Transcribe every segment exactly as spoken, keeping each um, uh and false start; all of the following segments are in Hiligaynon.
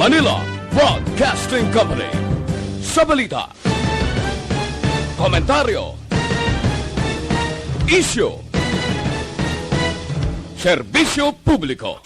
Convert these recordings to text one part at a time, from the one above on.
Manila Broadcasting Company. Sa balita, komentaryo, isyu, serbisyo publiko.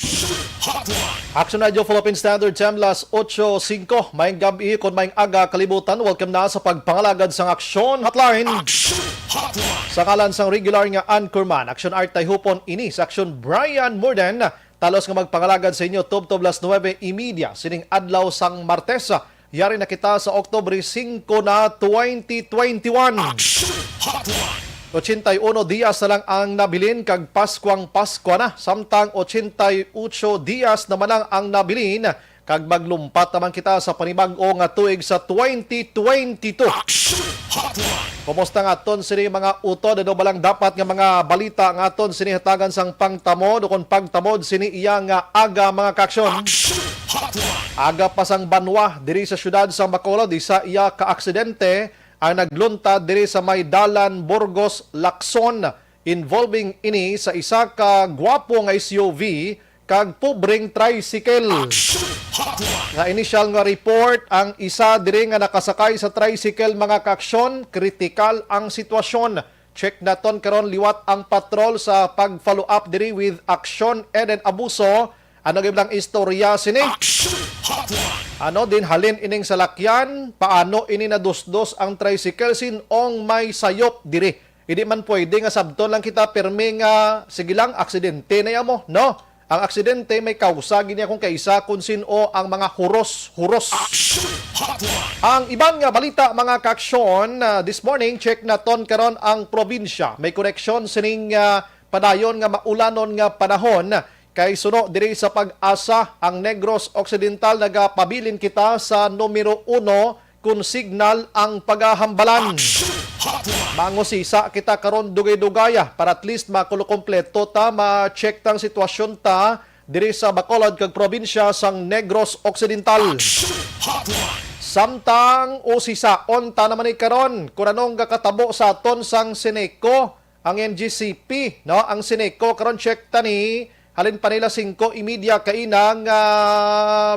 Action Radio Philippine Standard Time, las otso singko. Maayong gab-i, kon maayong aga, kalibutan. Welcome na sa pagpangalagad sang Aksyon Hotline. Action Hotline. Sa ngalan sang regular nga anchorman, Action Art Tayhupon, ini sa Action Brian Morden. Talos nga magpangalagad sa inyo, tubtob las nuebe y media sining adlaw sang Martes. Yari na kita sa Oktubre singko na twenty twenty-one. Action Hotline. Ochenta y uno dias na lang ang nabilin kag Paskwang Paskwa na, samtang ochenta y ocho dias naman lang ang nabilin kag maglumpat naman kita sa panibag-o nga tuig sa twenty twenty-two. Action Hotline. Kumusta nga aton sini mga utod? Ano ba lang dapat nga mga balita nga aton sini hatagan sang pangtamod o kon pagtamod sini iya nga aga, mga kaaksyon? Action Hotline. Aga pa sang banwa diri sa siyudad sa Bacolod, isa iya ka aksidente ang nagluntad diri sa may dalan Burgos, Lacson, involving ini sa isa ka gwapo nga S U V kag pobreng tricycle. Action Hotline. Sa inisyal nga report, ang isa diri nga nakasakay sa tricycle, mga kaaksyon, kritikal ang sitwasyon. Check naton karon liwat ang patrol sa pag-follow up diri with Action Eden Abuso. Ano gyud ang istorya sini? Action Hotline. Ano din halin ining salakyan? Paano ini nadusdos ang tricycle? Sin-ong may sayop diri? Hindi man pwede nga sabton lang kita pirmi nga, "Sige lang, aksidente na ya mo," no? Ang aksidente may kausa gini akong kaisa kung sin-o ang mga huros-huros. Action Hotline. Ang iban nga balita, mga kaaksyon, ah, this morning, check naton karon ang probinsya. May koneksyon sining, ah, padayon nga maulanon nga panahon. Kay suno diri sa PAGASA, ang Negros Occidental, nagapabilin kita sa numero uno kon signal ang pagahambalan. Action Hotline. Mangusisa kita karon dugay-dugaya para at least makulokompleto ta, ma-check tang sitwasyon ta diri sa Bacolod kag probinsya sang Negros Occidental. Action Hotline. Samtang usisaon ta naman ni karon kung anong gakatabo sa aton sang Ceneco, ang N G C P, no? Ang Ceneco karon, check ta ni, halin pa nila singko y media kaina nga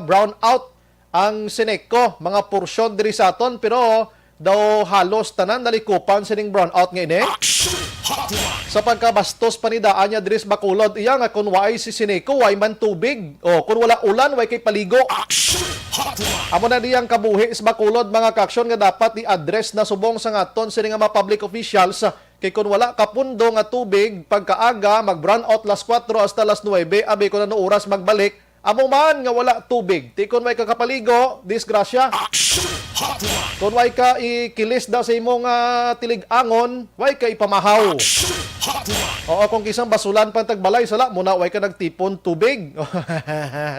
brownout ang Ceneco, mga porsyon diri sa aton, pero daw halos tanan nalikupan sining brownout nga ini. Action Hotline. Sa pagkabastos pa ni daan niya diri sa Bacolod, iya nga kung waay si Ceneco, way man tubig. O, kung wala ulan, way kay paligo. Action Hotline. Amo na diyang kabuhi sa Bacolod, mga kaaksyon, nga dapat i-address na subong sa nga aton sini nga mga public officials. Kay kun wala ka pundo nga tubig, pagkaaga, mag-brownout las kuwatro hasta las nuwebe, abi kun ano oras magbalik, amo man nga wala tubig. Ti kun way ka kapaligo, disgrasya. Action Hotline. Kun way ka ikilis da sa imong, ah, tilig-angon, way ka ipamahaw. Action Hotline. Oo, kung kisang basulan pang tagbalay, sala mo na, way ka nagtipon tubig.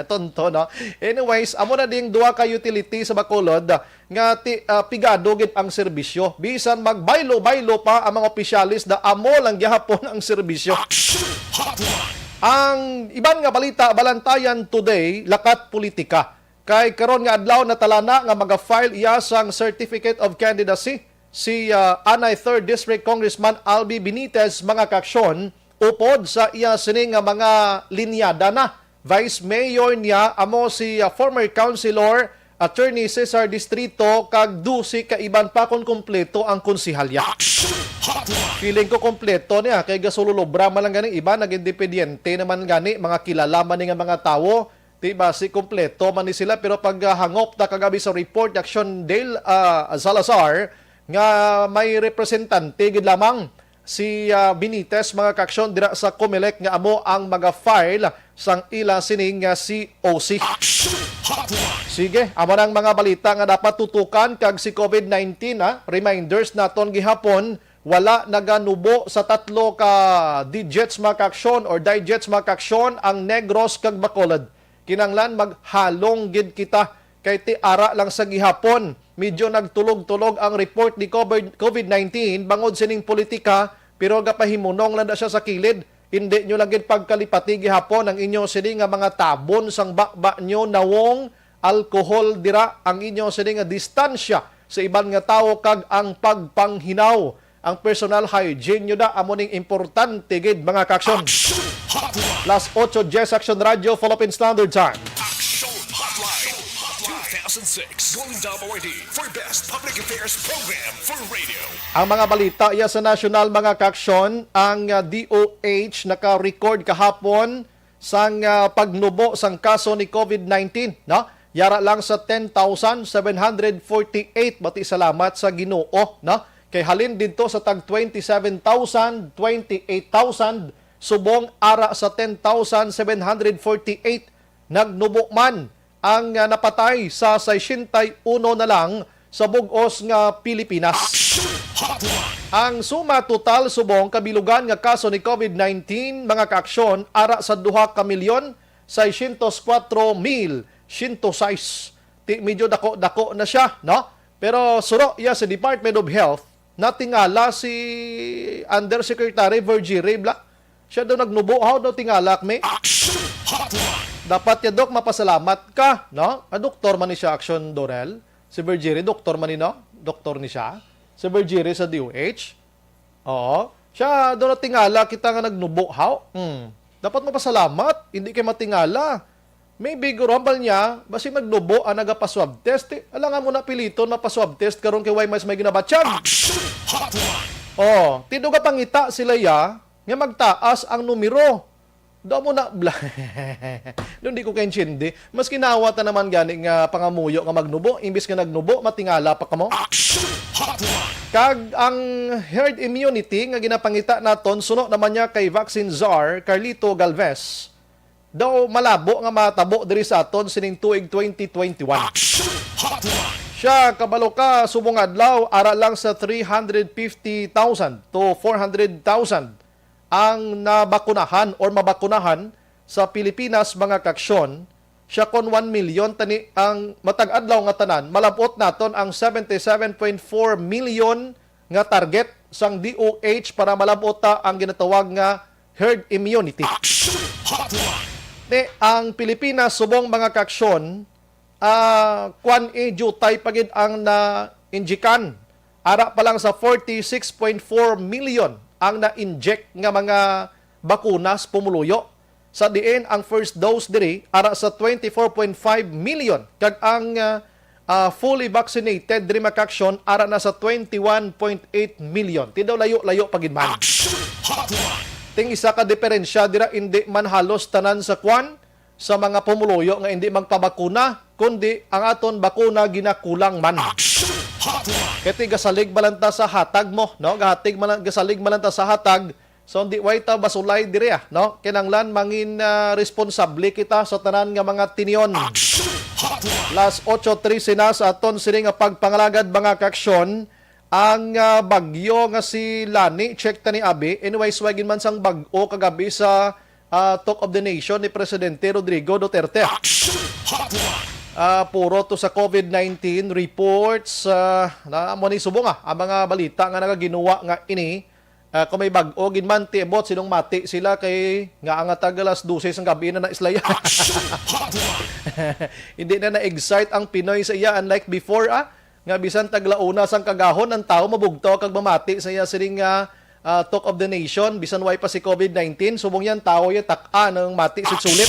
Tonto, no? Anyways, amo na ding duha ka utility sa Bacolod nga ti-, ah, pigado gid ang serbisyo. Bisan magbaylo-baylo pa ang mga opisyales, da amo lang gihapon ang serbisyo. Action Hotline. Ang iban nga balita, Balantayan Today, lakat politika. Kay karon nga adlaw, natalana nga maga-file iya sang Certificate of Candidacy si, ah, anay Third District Congressman Albi Benitez, mga kaaksyon, upod sa iya sini nga mga linyada na. Vice Mayor niya amo si, ah, former Councilor Attorney Cesar Distrito kag dose ka iban pa kon kompleto ang konsehalya. Action Hotline. Feeling ko kompleto niya kay gasululubra man lang gani iba, nag-independiente naman gani, mga kilala man ni nga mga tawo. Di ba, si kompleto man ni sila, pero pag, ah, hangop ta kagabi sa report ni Action Dale, ah, Salazar, nga may representante gid lamang si, ah, Benitez, mga kaaksyon, dira sa Comelec nga amo ang maga-file sang ila sining, ah, C O C. Action Hotline. Sige, amo na ang mga balita nga dapat tutukan kag si COVID nineteen, ha? Reminders naton gihapon, wala naganubo sa tatlo ka digits, mga kaaksyon, or digits, mga kaaksyon, ang Negros kag Bacolod. Kinahanglan maghalong gid kita, kay ti ara lang sa gihapon, medyo nagtulog-tulog ang report ni COVID, COVID nineteen bangod sining politika, pero gapahimunong lang na siya sa kilid. Hindi nyo lang gid pagkalipati gihapon ang inyo sini nga mga tabon sang baba nyo, nawong, alcohol dira, ang inyo sini nga distansya sa iban nga tawo, kag ang pagpanghinaw. Ang personal hygiene nyo da, amo ning importante gid, mga kaaksyon. Action Hotline. Las otso dies, Action Radio, Philippine Standard Time. Action Hotline. six, Golden W R D for Best Public Affairs Program for Radio. Ang mga balita iya sa nasyonal, mga kaaksyon, ang ah, D O H naka-record kahapon sang ah, pagnubo sang kaso ni COVID nineteen, no? Yara lang sa ten thousand seven hundred forty-eight, bati salamat sa Ginoo, no? Kay halin didto sa tag twenty-seven thousand, twenty-eight thousand, subong ara sa ten thousand seven hundred forty-eight, nagnubo man ang ah, napatay sa sesenta y uno na lang sa bug-os nga Pilipinas. Ang suma total subong kabilugan nga kaso ni COVID nineteen, mga kaaksyon, ara sa duha ka milyon seiscientos kuwatro mil siyento sais. Ti medyo dako-dako na siya, no? Pero suro iya sa Department of Health, natingala si Undersecretary Virgie Ray Bla. Siya daw nagnubo, how daw tingala, kami? Dapat ya, Doc, mapasalamat ka, no? Ah, doktor man ni siya, Action Dorel. Si Virgie Ray, doktor man ni, no? Doktor ni siya. Si Virgie Ray sa D O H. Oo. Siya, daw natingala kita nga nagnubo, how? Hmm. Dapat mapasalamat, hindi kay matingala. Maybe, guro, hambal niya, basi nagnubo ang nagapa-swab test. Eh, alangan mo na piliton mapa-swab test karon kay way mas may ginabatyag. Oh, tido ka pangita sila ya, nga magtaas ang numero. Daw mo na, bla-, Doon di ko kaintindi. Mas kinawa ta naman gani nga pangamuyo nga magnubo, imbis nga nagnubo, matingala pa kamo. Kag ang herd immunity nga ginapangita naton, suno naman niya kay vaccine czar Carlito Galvez, daw malabo nga matabo diri sa aton sining tuig twenty twenty-one. Siya, kabalo ka, subong adlaw, ara lang sa three hundred fifty thousand to four hundred thousand ang nabakunahan or mabakunahan sa Pilipinas, mga kaaksyon. Siya, kon one million, tani ang matag adlaw nga tanan, malab-ot naton ang seventy-seven point four million nga target sang D O H para malab-ot ta ang ginatawag nga herd immunity. Ni ang Pilipinas, subong, mga kaaksyon, ah, kwan, eh, diutay pa gid ang na-injikan. Ara pa lang sa forty-six point four million ang na-inject nga mga bakuna sa pumuluyo. Sa diin ang first dose diri ara sa twenty-four point five million, kag ang ah, ah, fully vaccinated diri, mga kaaksyon, ara na sa twenty-one point eight million. Ti daw layo-layo pa gid man. Ting isa ka diferensya dira, indi man halos tanan sa kwan, sa mga pumuluyo nga indi magpabakuna, kundi ang aton bakuna ginakulang man. Kay ti gasalig man lang ta sa hatag mo, no? Gahatig man lang, gasalig man lang ta sa hatag. So, di way ta basulay diri, ah, no? Kinahanglan mangin ah, responsable kita sa tanan nga mga tinion. Las ocho trese na sa aton sini nga pagpangalagad, mga kaaksyon. Ang ah, bagyo nga si Lani, check ta ni abi. Anyways, way gid man sang bag-o kagabi sa ah, Talk of the Nation ni Presidente Rodrigo Duterte. Ah, puro to sa COVID nineteen reports, ah, na mo ni subong, ah, ang mga balita nga nagaginuwa nga ini. Ah, kung may bag-o gid man, tiibot, sinong mati sila kay nga ang tag alas dose sang gabi na naislaya. Hindi na na-excite ang Pinoy sa iya, unlike before, ah, nga bisan taglauna sang kagahon ang tawo mabugtaw kag mamati sa iya sining nga ah, Talk of the Nation, bisan way pa si COVID nineteen, subong yan tawo ya tak-a ng mati sulit-sulit.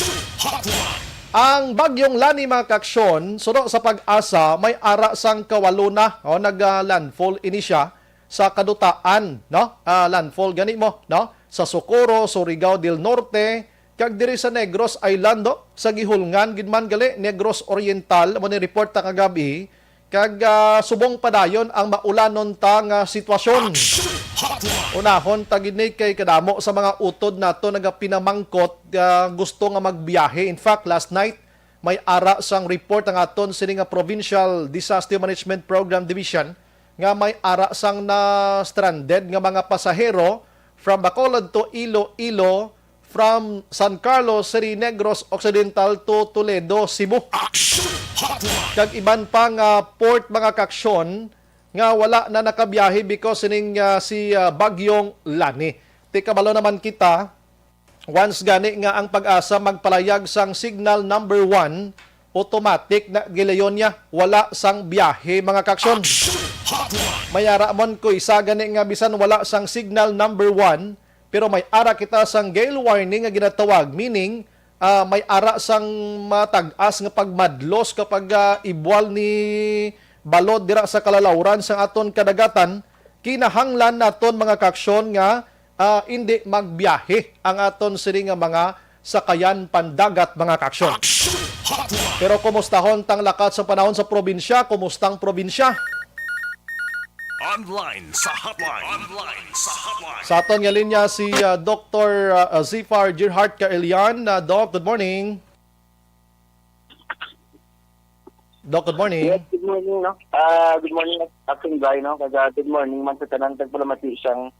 Ang bagyong Lani, mga kaaksyon, suno sa PAGASA, may ara sang kawalo na, o, nag-landfall ini siya sa kadutaan, no? Ah, landfall gani mo, no? Sa Socorro, Surigao del Norte, kag diri sa Negros Island, no? Sa gihulngan gid man gali, Negros Oriental, amo ni report ta kagabi, kag ah, subong padayon ang maulanon ta nga sitwasyon. Unahon ta gid ni kay kadamo sa mga utod nato nagapinamangkot nga gusto nga magbiyahe. In fact, last night, may ara sang report ang aton sini nga Provincial Disaster Management Program Division nga may ara sang na-stranded nga mga pasahero from Bacolod to Iloilo, from San Carlos City, Negros Occidental to Toledo, Cebu. Kag iban pa nga port, mga kaaksyon, nga wala na nakabiyahe because sining ah, si ah, Bagyong Lani. Ti kabalo naman kita, once gani nga ang PAGASA magpalayag sang signal number one, automatic na gilayon niya, wala sang biyahe, mga kaaksyon. May ara man ko isa gani nga bisan wala sang signal number one, pero may ara kita sang gale warning nga ginatawag, meaning, ah, may ara sang matag-as nga pagmadlos kapag, ah, ibwal ni balod dira sa kalalawran sang aton kadagatan, kinahanglan naton, mga kaaksyon, nga, ah, indi magbiyahe ang aton sini nga mga sakayan pandagat, mga kaaksyon. Action Hotline. Pero kumustahon tang lakat sa panahon sa probinsya? Kumustang probinsya? Online sa hotline. Online sa hotline. Sa aton nga linya si, ah, Doktor, ah, Zifar Gerhart Kaelian. Ah, Doc, good morning. Doc, good morning. Yes, good morning, no? Ah, good morning, Captain Guy, no? Kag, ah, good morning man sa tanan, tagpalamati siyang,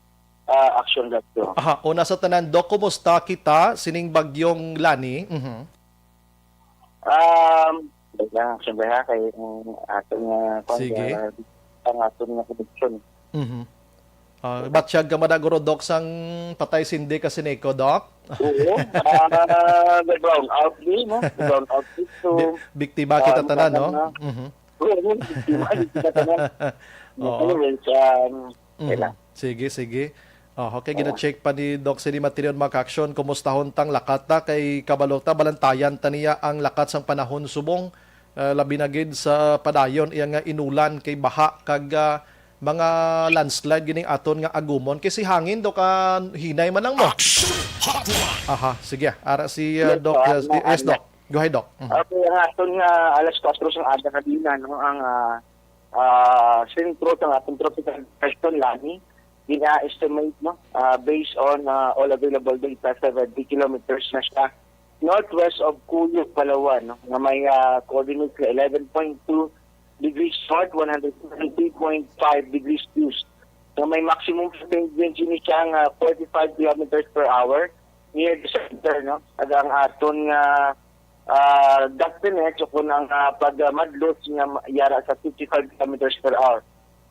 ah, Action Radyo. Aha, una sa tanan, Doc, kumusta kita sining bagyong Lani? Mhm. Um, wait lang, siyempre ha, kay ang aton nga, kwan, Sige. ah, ang aton nga koneksyon. Mhm. Ah, batyag ka man na, guro, Doc, sang patay sindi ka siniko, Doc? Oo. Ah, the brown out ni, no? The brown out ni. So, Bi-, biktima kita ah, tanan, no? Ano na? Mhm. Oo, biktima, biktima tanan. Oo. Anyways, um, Mhm. kailan? Sige, sige. Oh, okay, Oo. gina-check pa ni Doc Sini Matilion, mga kaaksyon, kumustahon tang lakat ta kay kabalo ta, balantayan ta niya ang lakat sang panahon subong, ah, labi na gid sa padayon iya nga inulan kay baha kag, ah, mga landslide gining aton nga agumon. Kay si hangin, Doc, ah, hinay man lang mo. Action Hotline. Aha, sige. Ara si, ah, Yes, Doc, ah, ah, si, yes, maana. Doc. Go ahead, Doc. Mhm. Okay, ang aton nga alas kuwatro sang aga kanina, no, ang, ah, ah, sentro sang aton tropical depression, Lani, gina-estimate, no, ah, based on, ah, all available data, seventy kilometers na siya northwest of Cuyo, Palawan, no, nga may, ah, coordinates nga eleven point two degrees north, one hundred twenty point five degrees east, nga may maximum sustained wind ni siya nga forty-five kilometers per hour near the center, no? Kag ang aton nga, ah, gustiness o kun ang, ah, pagmadlos nga ma-, yara sa fifty-five kilometers per hour.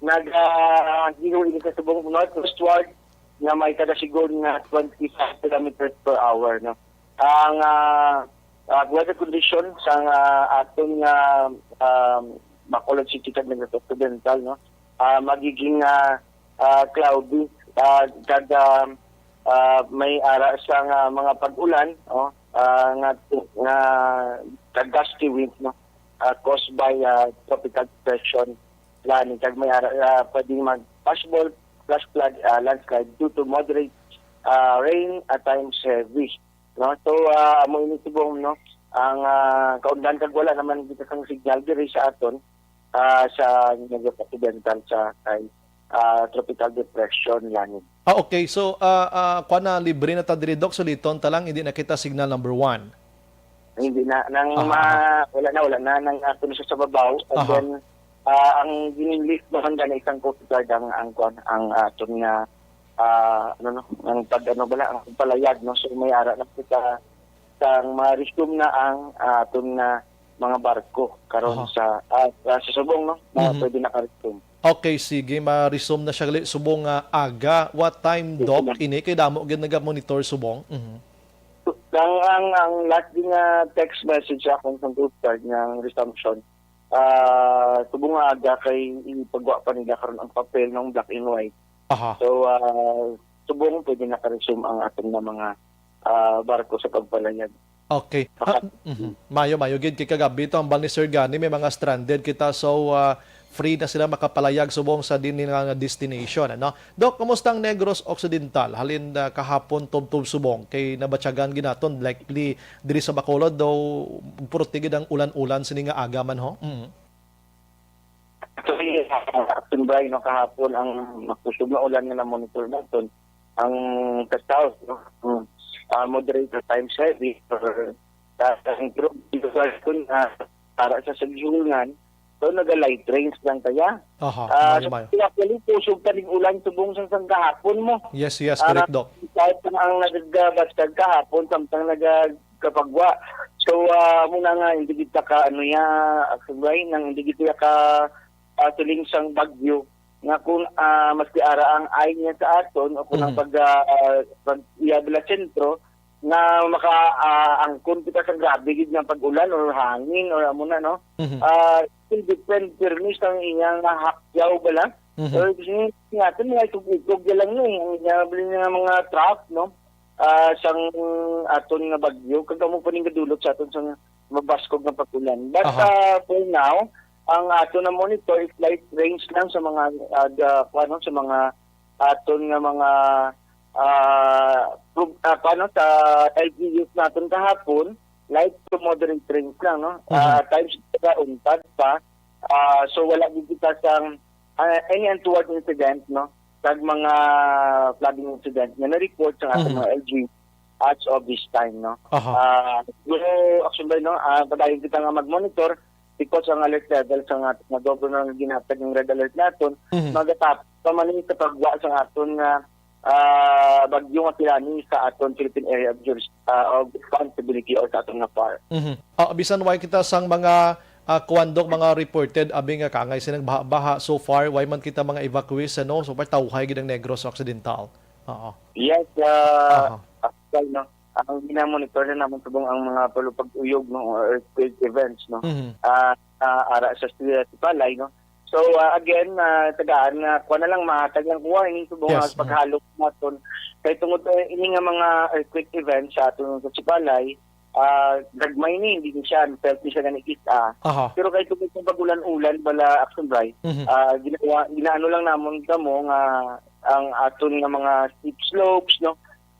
Nag, ah, hinuin sa subong northwestward nga may kada sigon nga twenty-five kilometers per hour, no? Ang, ah, ah, weather condition sa, ah, aton nga, um, Bacolod City kag Negros Occidental, no? Ah, magiging, ah, ah, cloudy, ah, kag, ah, ah, may ara sa nga mga pag-ulan, oh, ah, nga, nga kag gusty wind, no? Ah, caused by, ah, tropical depression, Lani, kag may ara, ah, pwedeng mag possible flash flood, ah, landslide due to moderate, ah, rain, at times heavy, no? So, ah, amo ini subong, no? Ang, ah, kaundan kag wala naman kita sang signal diri sa aton, ah, sa Negros Occidental sa kay, ah, Tropical Depression, Lani. Ah, okay. So, ah, ah, kuwan na, libre na ta diri, Doc. Suliton ta lang, hindi na kita signal number one. Hindi na, nang Aha, ma-, aha. wala na, wala na, nang ato na siya sa babaw. And Aha. then, ah, ang gini-lift naman gani isang Coast Guard ang, ang, kuwan, ang aton nga, ah, ano, no, ang pag, ano bala, ang palayag, no? So, may ara na kita sang ma-resume na ang, ah, aton nga mga barko karon Aha. sa, ah, ah, sa subong, no? Na Mhm. pwede na ka-resume. Okay, sige, ma-resume na siya gali subong nga aga. What time, Sige Doc, na. ini? Kay damo gid naga-monitor subong. Mhm. Ang, ang, ang last din nga text message sa akong sa Coast Guard nga ang resumption, ah, subong nga aga kay ipagwa pa nila karon ang papel ng black and white. Aha. So, ah, subong pwede na ka-resume ang aton nga mga, ah, barko sa pagpalayag. Okay. Baka Ah, mhm. Mayo, mayo gid kay kagabi to, ang bal ni Sir Gani, may mga stranded kita. So, ah, free na sila makapalayag subong sa din nga destination, ano? Doc, kumusta ang Negros Occidental? Halin, ah, kahapon tubtob subong kay nabatyagan gid naton, likely diri sa Bacolod daw purot gid ang ulan-ulan sini nga aga man, ho? Mm. Actually, ah, Captain Bry, no, kahapon ang makusog nga ulan nga na-monitor naton, ang sa south, no? Mm. Ah, moderate at times heavy, or, ah, ang group, kun, ah, para sa Sigiholan, so, naga-light rains lang kaya. Aha, Ah, mayo, so, mayo. actually, kusog pa ning ulan subong sa, sang kahapon mo. Yes, yes, Ah, correct, Doc. kahit ang nagabatyag kahapon, samtang nagakapagwa. So, ah, muna nga, hindi kita ka, ano ya, Captain Bry, nang hindi kita ka, ah, siling sang bagyo, nga kung, ah, maski ara ang eye niya sa aton, o kung ang Mhm. pag, ah, pag-, iya bala sentro, nga maka, ah, angkon kita sa grabe gid nga pag-ulan or hangin or amo na, no? Mhm. Ah, still depend pirmi sa iyang hakyaw bala. Mhm. Or gusto niya, natin mga itog-itog na lang, no? Ang niya bali nga mga trough, no? ah, sang aton nga bagyo, kag amo pa ning gadulot sa aton sang mabaskog nga pag-ulan. But, Aha. ah, for now, ang aton na monitor is light rains lang sa mga, ah, da-, kuwan, no, sa mga aton nga mga, ah, pro-, ah, kuwan, no, sa L G Us naton kahapon, light to moderate rains lang, no? Mhm. Ah, times ka untag pa. Ah, so wala gid kita sang, ah, any untoward incident, no? Kag mga flooding incident nga na-report sa aton Mhm. mga L G as of this time, no? Aha. Ah, siguro, Action Bay, no? Ah, padayon kita nga mag-monitor because ang alert level sa nga, nga governor nga ginhatag ng red alert naton, Mhm. magatap pa man ni sa pagwa sa aton nga, ah, bagyo nga kilani sa aton Philippine Area of Juris-, ah, of Responsibility or sa aton nga FAR. Mhm. Ah, bisan way kita sang mga, ah, kuwan, Dok, mga reported, abi nga kangay silang baha-baha. So far, way man kita mga evacuees, ano? So far, tawhay gid ang Negros Occidental. Oo. Yes, ah, Aha. actual, no? Ang ginamonitor na naman subong ang mga palupag-uyog, no, or earthquake events, no? Mhm. Ah, ah, ara sa Sipalay, no? So, ah, again, ah, tagaan nga, kuha na lang, mahatag lang kuha, ini subong Yes, nga mhm. paghalog naton. Kay tungod, eh, ini nga mga earthquake events sa aton sa Sipalay, ah, gagmay ni, hindi ni siya, felt ni siya gani is, ah. Aha. Pero kay tungod sa pag-ulan-ulan, bala, Action Bright, Mhm. ah, ginawa, ginaano lang namon kamo nga ang aton nga mga steep slopes, no?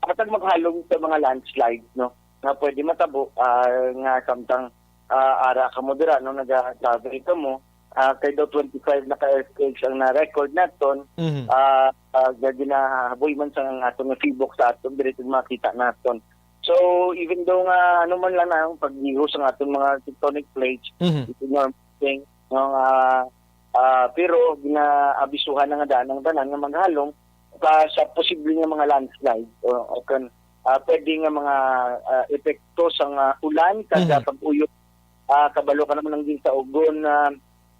Atag maghalong sa mga landslide, no? Nga pwede matabo, ah, nga samtang, ah, ara kamo dira, no? Naga-travel kamo, ah, kay daw twenty-five na ka earthquakes ang na-record naton, Mhm. ah, ah, nga ginahaboy man sa aton nga sibok sa aton, diri ito makita naton. So, even though nga ano man lang na ang paggiho sa aton mga tectonic plates, Mhm. it's a normal thing, no, nga, ah, pero ginaabisuhan na nga daan ang tanan nga maghalong pa sa posible nga mga landslide o, o kan, ah, pwede nga mga, ah, epekto sa nga ulan kag Mhm. pag-uyog. Ah, kabalo ka naman ang ginsaogon na,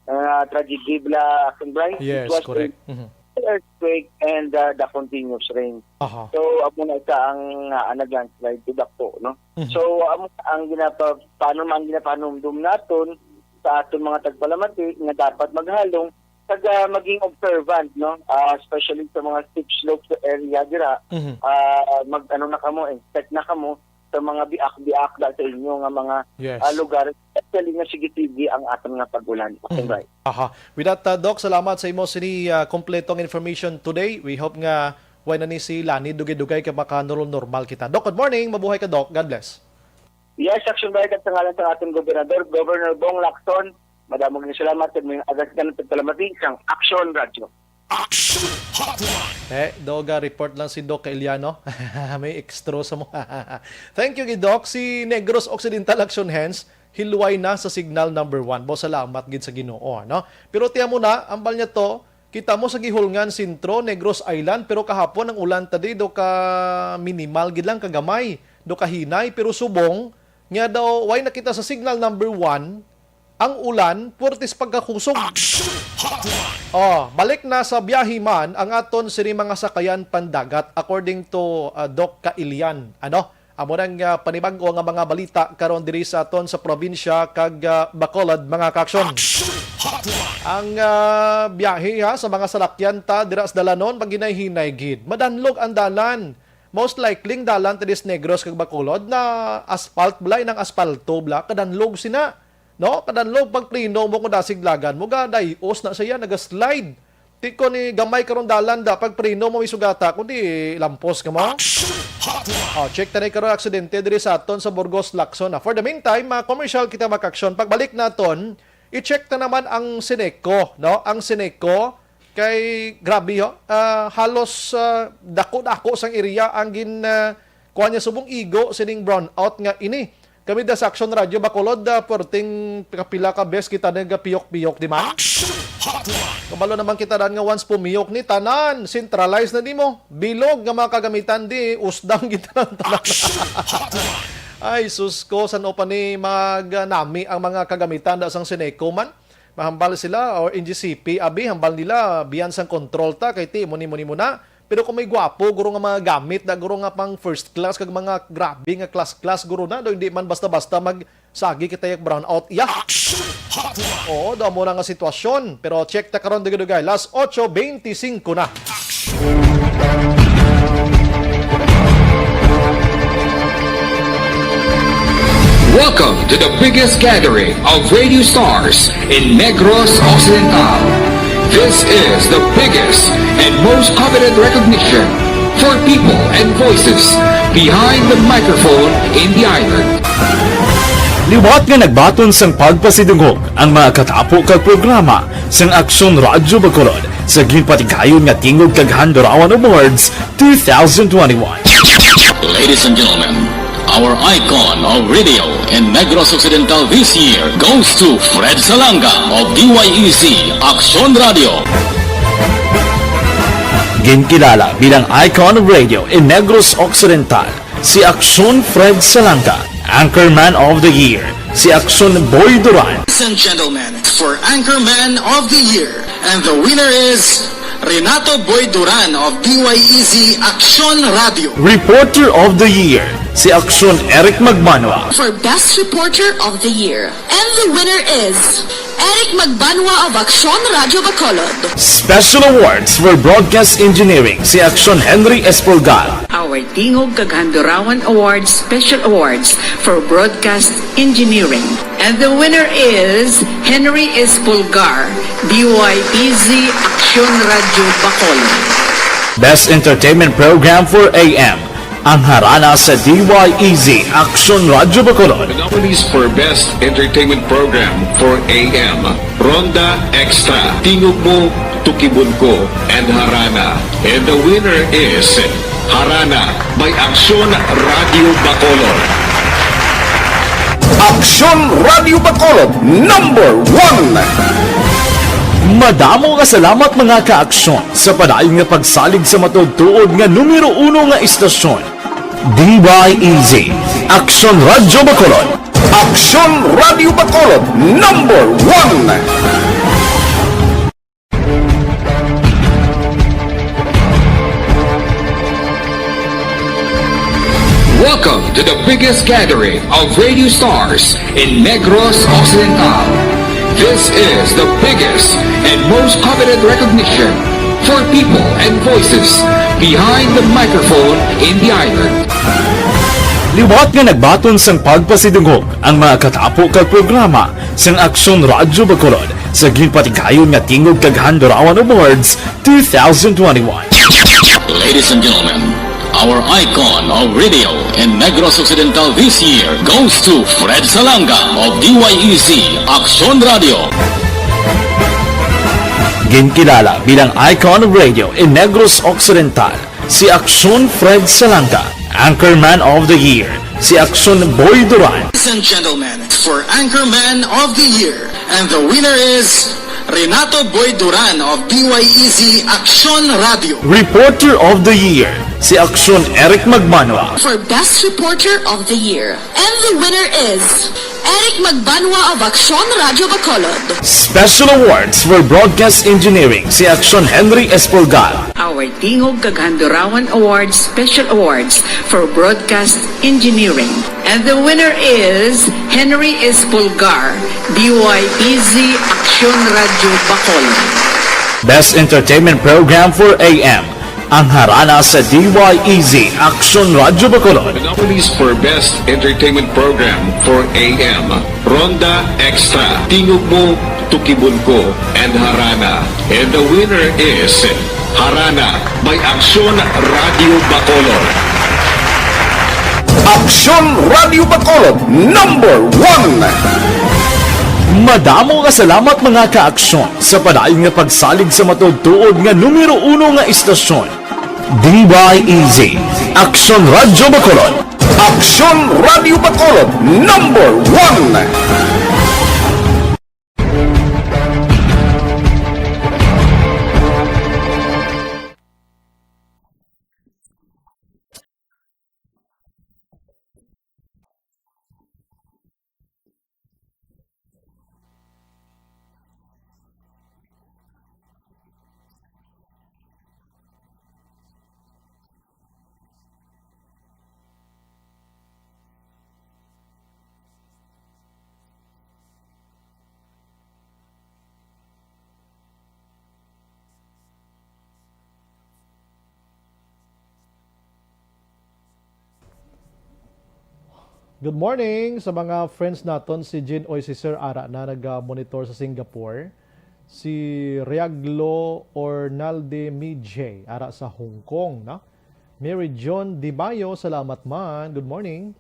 ah, tragedy bala, Action Bright. Yes, It was correct. a Mhm. earthquake and, ah, the continuous rain. Aha. So, amo na isa ang, ah, nag-landslide to dako, no? Mhm. So, amo ang ginapa-, paano man ginapanumdum naton sa aton mga tagpalamati nga dapat maghalong kag, ah, maging observant, no? Ah, especially sa mga steep slopes sa area dira. Mhm. Ah, mag-ano na kamo, inspect na kamo sa mga biak-biak da sa inyo nga mga, Yes. ah, lugar, especially nga sige-sige ang aton nga pag-ulan. Mhm. Right. Aha. With that, uh, Doc, salamat sa imo sini, uh, kompletong information today. We hope nga way na ni si Lani dugay-dugay ka maka-normal-normal kita. Doc, good morning. Mabuhay ka, Doc. God bless. Yes, Action Bright, at sa ngalan sa ating gobernador, Governor Bong Lacson, madamo nga salamat sa mga agas ka ng pagpalamati sang Action Radio. Action Hotline. Eh, Doga, report lang si Doc Eliano. May extra sa mo. Thank you, gid, Doc. Si Negros Occidental Action Hands, hilway na sa signal number one. Bo, salamat gid sa Ginoo, no? Pero tiyan mo na, ambal niya to, kita mo sa Guihulngan Sentro, Negros Island, pero kahapon ang ulan ta di, do ka minimal gid lang, kagamay, do ka hinay, pero subong, nga daw, way nakita sa signal number one, ang ulan, puwertes pagkakusog. Action Hotline. Oh, balik na sa biyahe man ang aton sini mga sakayan pandagat, according to, uh, Doc Kailian. Ano? Amo nang, uh, panibag-o nga mga balita karon diri sa aton sa probinsya kag, uh, Bacolod, mga kaaksyon. Action Hotline. Ang, uh, biyahe, ha, sa mga salakyan ta dira sa dalanon, maghinay-hinay gid. Madanlog ang dalan. Most likely, ang dalan ta diri sa Negros kag Bacolod na asphalt bala, inang aspalto bala, kadanlog sina. No? Kadanlog, pag preno mo, kung dasig lagan mo, gadayos na siya, nagaslide. Ti ko ni gamay karon dalan da, pag preno mo, may sugata, kundi lampos ka mo. Action Hotline. Oh, check ta na karon aksidente diri sa aton sa Burgos, Lacson, ah. For the meantime, mga commercial kita, mga kaaksyon. Pagbalik naton, i-check ta naman ang Seneco, no? Ang Seneco, kay grabe, ho. Ah, halos, ah, dako-dako sang area ang gin, ah, kuha niya subong igo sining brownout nga ini. Kami da sa Action Radio Bacolod, ah, perting kapila ka bes kita nagapiyok-piyok, di man? Action Hotline. Kabalo naman kita daan nga once pumiyok ni tanan, centralized na nimo. Bilog nga mga kagamitan di, usdang kita ng tanan. Action Hotline. Ay, sus ko, san-o pa ni mag, ah, nami ang mga kagamitan da sang Seneco man? Mahambal sila or N G C P, abi, hambal nila, biyan sang kontrol ta, kay ti, muni, muni, muna. Pero kung may gwapo, guro nga mga gamit na, guro nga pang first class, kag mga grabe nga class-class, guro na, do, hindi man basta-basta magsagi kita yak brownout. Iya. Action Hotline. Oo, do, amo na nga sitwasyon. Pero check ta karon, dugay-dugay. Las ocho veinticinco na. Action. to the biggest gathering of radio stars in Negros Occidental. This is the biggest and most coveted recognition for people and voices behind the microphone in the island. Liwat nga nagbaton sang pagpasidungog ang mga katapo kag programa sang Aksyon Radyo Bacolod sa ginpatigayon nga Tingog kag Handurawan Awards two thousand twenty-one. Ladies and gentlemen, our icon of radio in Negros Occidental this year goes to Fred Salanga of D Y E Z Aksyon Radio. Ginkilala bilang icon of radio in Negros Occidental, si Aksyon Fred Salanga. Anchorman of the Year, si Aksyon Boy Duran. Ladies and gentlemen, for Anchorman of the Year, and the winner is Renato Boy Duran of D Y E Z Aksyon Radio. Reporter of the Year, si Aksyon Eric Magbanwa. For Best Reporter of the Year, and the winner is Eric Magbanwa of Aksyon Radyo Bacolod. Special Awards for Broadcast Engineering, si Aksyon Henry Espolgar. Our Tingog kag Handurawan Awards Special Awards for Broadcast Engineering. And the winner is Henry Espolgar, D Y E Z Aksyon Radyo Bacolod. Best Entertainment Program for A M, ang Harana sa D Y E Z Aksyon Radyo Bacolod. The nominees for Best Entertainment Program for A M, Ronda Extra, Tingog Mo, Tukibon Ko, and Harana. And the winner is Harana by Aksyon Radyo Bacolod. Aksyon Radyo Bacolod, number one. Madamo nga salamat, mga ka-aksyon, sa padayon nga pagsalig sa matuod-tuod nga numero uno nga istasyon, D Y E Z, Aksyon Radyo Bacolod. Aksyon Radyo Bacolod, number one. Welcome to the biggest gathering of radio stars in Negros Occidental. This is the biggest and most coveted recognition for people and voices behind the microphone in the island. Liwat nga nagbaton sang pagpasidungog ang mga katapo kag programa sang Aksyon Radyo Bacolod sa ginpatigayon nga Tingog kag Handurawan Awards two thousand twenty-one. Ladies and gentlemen, our icon of radio in Negros Occidental this year goes to Fred Salanga of D Y E Z Aksyon Radio. Ginkilala bilang icon of radio in Negros Occidental, si Aksyon Fred Salanga. Anchorman of the Year, si Aksyon Boy Duran. Ladies and gentlemen, for Anchorman of the Year, and the winner is Renato Boy Duran of D Y E Z Aksyon Radio. Reporter of the Year, si Aksyon Eric Magbanwa. For Best Reporter of the Year, and the winner is Eric Magbanwa of Aksyon Radyo Bacolod. Special Awards for Broadcast Engineering, si Aksyon Henry Espolgar. Our Tingog kag Handurawan Awards Special Awards for Broadcast Engineering. And the winner is Henry Espolgar, D Y E Z Aksyon Radyo Bacolod. Best Entertainment Program for A M, ang Harana sa D Y E Z Aksyon Radyo Bacolod. The nominees for Best Entertainment Program for A M, Ronda Extra, Tingog Mo, Tukibon Ko, and Harana. And the winner is Harana by Aksyon Radyo Bacolod. Aksyon Radyo Bacolod, number one. Madamo nga salamat, mga ka-aksyon, sa padayon nga pagsalig sa matuod-tuod nga numero uno nga istasyon, D Y E Z, Aksyon Radyo Bacolod. Aksyon Radyo Bacolod, number one. Good morning sa mga friends naton, si Jin Oy, si Sir Ara na nag-monitor sa Singapore, si Riaglo Ornalde Mijay ara sa Hong Kong, no? Mary John Di Mayo, salamat man. Good morning.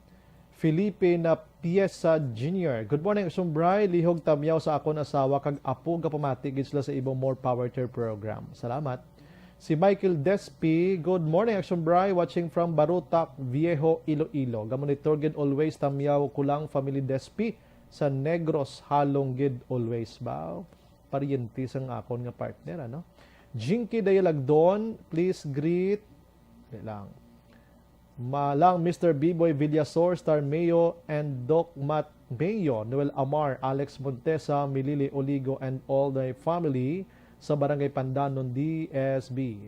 Felipe na Piesa Junior. Good morning, Akson Bri. Lihog tamyaw sa akon asawa kag apo, gapamati gid sila sa imo More Power to Your Program. Salamat. Si Michael Despi, good morning, Akson Bri. Watching from Barotac Viejo, Iloilo. Gamonitor gid always tamyaw ko lang, family Despi sa Negros, halong gid always ba? Paryente sang akon nga partner, ano? Jinky Dayalagdon, please greet. Dali lang. Malang Mister Biboy Villasor, Star Mayo, and Doc Matt Mayo, Noel Amar, Alex Montesa, Milili Oligo, and all the family sa Barangay Pandanon, D S B.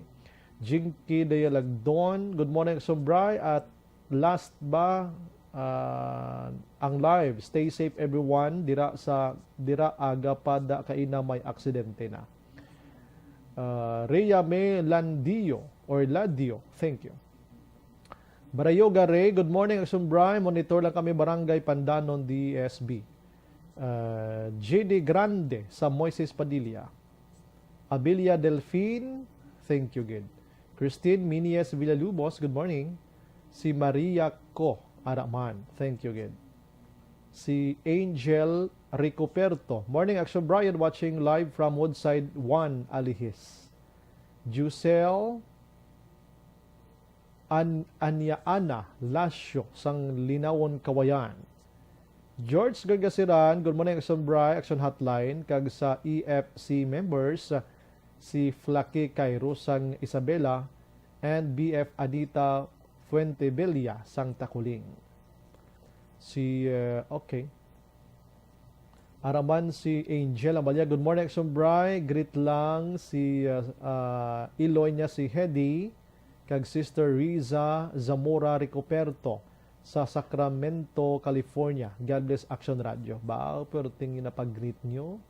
Jinky Dayalagdon, good morning, Akson Bri, at last ba, ah, ang live. Stay safe, everyone. Dira sa, dira aga pa da kaina may aksidente na. Ah, Rhea May Landio or Ladio, thank you. Barayoga Ray, good morning, Akson Bri. Monitor lang kami, Barangay Pandanon, D S B. Ah, J D Grande sa Moises Padilla. Abilia Delfin, thank you gid. Christine Minies Villalubos, good morning. Si Maria Co Araman, thank you gid. Si Angel Ricoperto, morning, Akson Bri, watching live from Woodside one, Alihis. Jusel An-, Anya Ana Lasio sang Linawon, Kawayan. George Gargasiran, good morning, Akson Bri, Akson Hotline, kag sa E F C members, si Flaky Cairo sang Isabela, and B F Anita Fuentebella sang Taculing. Si, uh, okay. Araman si Angel Amalia. Good morning, Akson Bri. Greet lang si, uh, uh, Iloy niya si Hedy kag Sister Riza Zamora Ricoperto sa Sacramento, California. God bless Akson Radio. Ba, pero tingin na pag-greet nyo.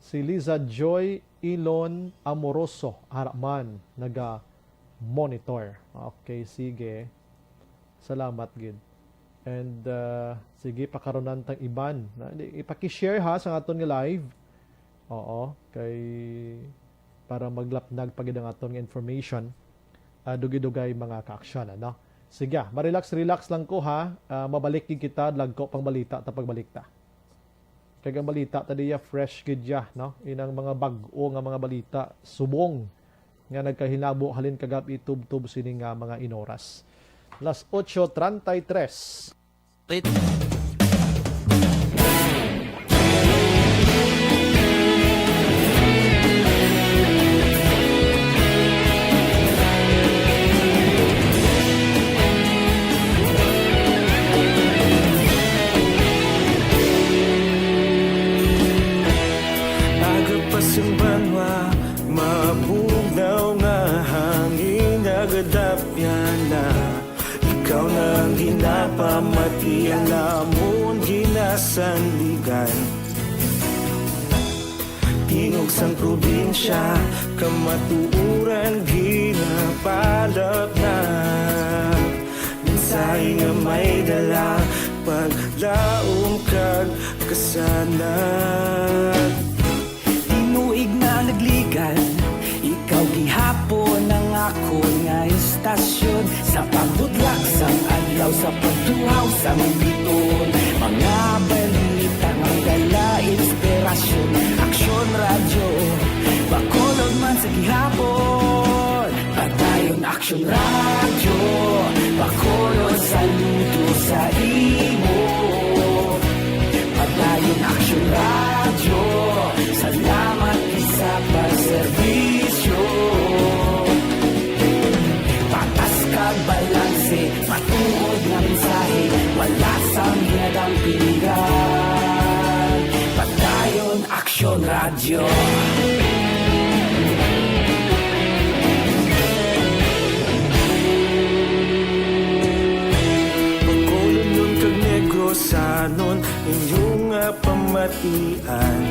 Si Liza Joy Ilon Amoroso, ara man, naga-monitor. Okay, sige. Salamat gid. And, uh, sige, pakaronan tang iban. Na, di, ipaki-share ha sa aton nga live. Oo, kay para maglapnag pa gid ang aton nga information. Ah, dugay-dugay, mga ka-aksyon, ano? Sige, ah, ma-relax, relax lang ko, ha. Ah, mabalik gid kita, lagko pang balita ta pagbalik ta. Kag ang balita ta diya, fresh gid ya, no? Inang mga bag-o nga mga balita, subong nga nagkahinabo halin kagab-i tubtob sini nga mga inoras. Las ocho treinta y tres. Rit- Aga pa sang banwa, mabugnaw nga hangin, nagadapyan na. Ikaw na ang ginapamatian namon, ginasandigan. Tingog sang probinsya, kamatuoran ginapalapnag. Mensahe nga may dala, paglaom kag kasanag. Tinuig na nagligan, ikaw gihapon ang akon nga istasyon. Sa pagbudlak sang adlaw, sa pagtuhaw sang biton, mga balita nga dala inspirasyon. Aksyon Radyo, Bacolod man sa gihapon. Padayon Aksyon Radyo, Bacolod, saludo sa imo. Padayon Aksyon Radyo, salamat sa pagserbisyo. Patas kag balanse, matuod nga mensahe, wala sang ginadampingan. Padayon Aksyon Radyo. Bacolodnon kag Negrosanon, inyo nga pamatian.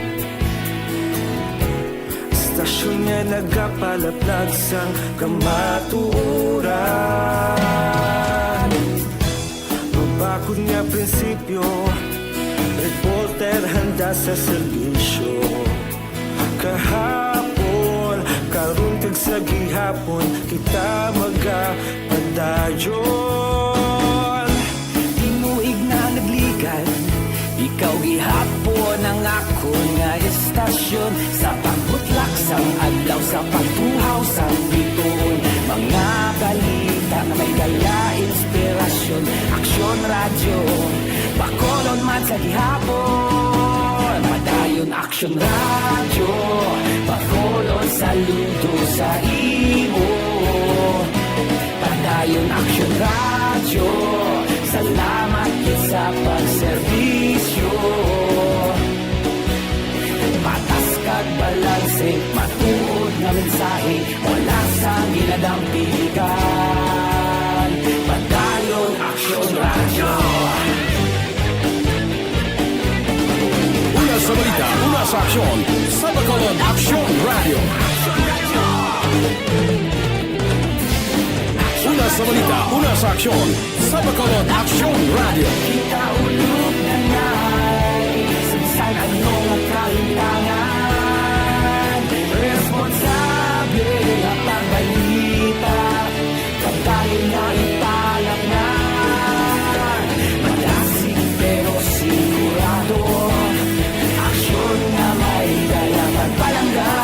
Istasyon nga nagapalaplag sang kamatuoran. Baba Akon nga prinsipyo, reporter handa sa serbisyo. Kahapon, karon kag sa gihapon, kita magapadayon. Tinuig na nagligad, ikaw gihapon ang akon nga estasyon. Sa pagbutlak sang adlaw, sa pagbuhaw sang bituon, mga balita nga may dala inspirasyon. Aksyon Radyo, Bacolod man sa gihapon. Padayon Aksyon Radyo, Bacolod saludo sa imo. Padayon Aksyon Radyo, salamat gid sa pagserbisyo. Patas kag balanse, matuod nga mensahe, wala sang ginadampigan. Padayon Aksyon Radyo. Una sa balita, una sa aksyon, sa Bacolod Aksyon Radyo. Una sa balita, una sa aksyon, sa Bacolod Aksyon Radyo. Kita ulog na ngay, sa ano nga kalintangan, responsable nga pagbalita. Padayon nga ipalangan, madasig pero sigurado. Aksyon nga may dala pagpalangga.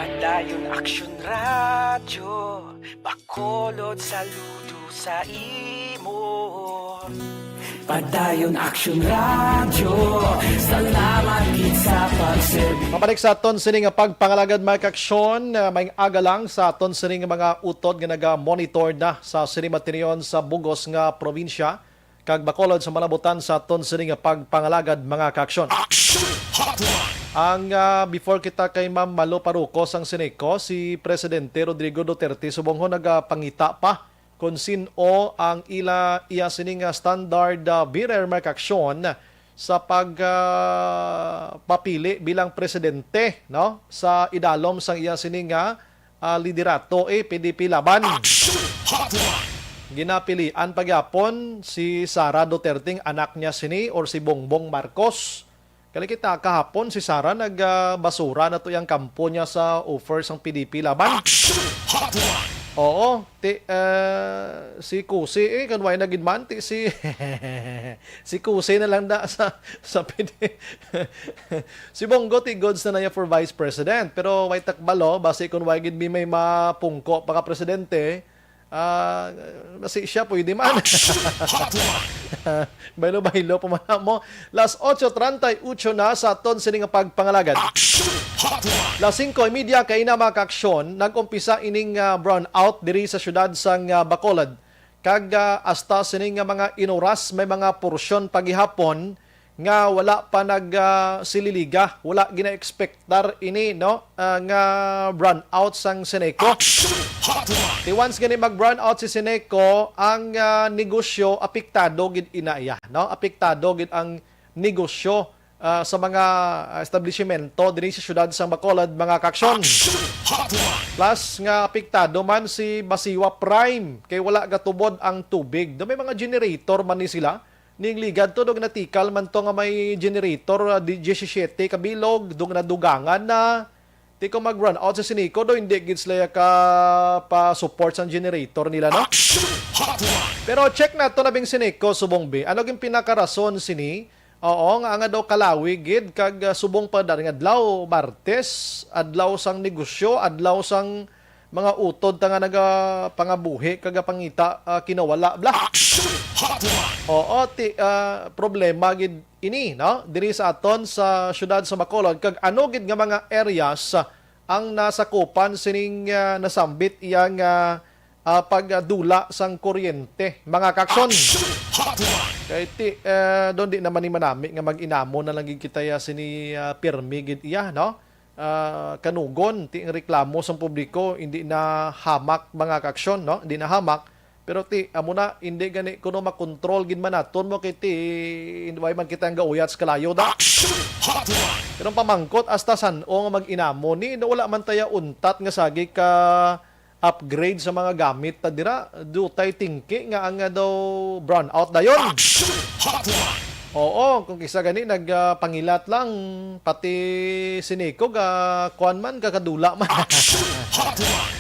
Padayon Aksyon Radyo, Bacolod saludo sa imo. Padayon Aksyon Radyo, salamat gid sa pagserbi. Mabalik sa aton sini nga pagpangalagad, mga kaaksyon. Ah, maayong aga lang sa aton sini nga mga utod nga naga-monitor na sa sini matinion sa bugos nga probinsya kag Bacolod sa malabutan sa aton sini nga pagpangalagad, mga kaaksyon. Action Hotline. Ang, ah, before kita kay Ma'am Malo Paruko sang Ceneco, si Presidente Rodrigo Duterte subong ho nagapangita pa kon sin-o ang ila, iya sini nga standard, ah, bearer, mga kaaksyon, sa pag, ah, papili bilang presidente, no, sa idalom sang iya sini nga, ah, liderato, eh, P D P Laban. Action Hotline. Ginapilian pa gyapon si Sara Duterte, ang anak niya sini, or si Bongbong Marcos. Kani kita kahapon, si Sara nag, ah, basura na to yang kampo niya sa offer sang P D P Laban. Action Hotline. Oo, ti, ah, si Kusi, eh, kan way na gid man, ti si, si Kusi na lang da sa, sa P D. Si Bonggo, ti goods na na iya for Vice President. Pero way takbalo, basi kung way gid mi may mapungko pa ka presidente, ah, basi siya pwede man. Action Hotline. Baylo-baylo pa man mo. Las ocho treinta y ocho na sa aton sini nga pagpangalagad. Action Hotline. Las singko y media kaina, mga kaaksyon, nag-umpisa ining, ah, brownout diri sa siyudad sang, ah, Bacolod. Kag, ah, hasta sini nga mga inoras, may mga porsyon pa gihapon nga wala pa nag, ah, sililiga, wala gina-expectar ini, no, ah, nga brownout sang Ceneco. Action Hotline. Ti once gani mag-brownout si Ceneco, ang, ah, negosyo apektado gid ina iya, no? Apektado gid ang negosyo, ah, sa mga, ah, establishmento diri sa siyudad sang Bacolod, mga kaaksyon. Action Hotline. Plus nga apektado man si Basiwa Prime kay wala gatubod ang tubig. Do may mga generator man ni sila. Ning ligad to, dog natikal man to nga may generator, ah, di, diyesisiete ka bilog, dog nadugangan na. Ti kung mag-run out sa Ceneco, do hindi gid sila ka pa-support sang generator nila, no? Action Hotline. Pero check nato na bing Ceneco, subong bi. Ano gin pinakarason sini? Oo, nga, nga daw kalawi gid kag, ah, subong pa dari nga adlaw, Martes, adlaw sang negosyo, adlaw sang mga utod ta nga nagapangabuhi kag pangita, ah, kinawala, bla. Action Hotline. Oo, ti, ah, problema gid ini, no? Diri sa aton sa siyudad sa Bacolod, kag ano gid nga mga areas ang nasakupan sining, ah, nasambit iya nga, ah, pagdula sang kuryente, mga kaaksyon? Action Hotline. Kay ti, ah, doon di naman ni manami nga mag-inamo na lang gid kita ya sini, ah, pirmi gid iya, no? Ah, kanugon, ti ang reklamo sang publiko, hindi na hamak, mga kaaksyon, no? Hindi na hamak. Pero ti, amo na, hindi gani kuno makontrol gid man naton mo kay ti, hindi man kita ang gauyat sa kalayo da. Action Hotline! Pero ang pamangkot, hasta san-o nga mag-inamo ni, na wala man taya untat nga sagi ka upgrade sa mga gamit ta dira. Dutay tingki nga ang, ah, daw brownout dayon. Action Hotline! Oo, kung kisa gani nag, ah, pangilat lang, pati si Nico ga kuan man, kakadula man. Action Hotline!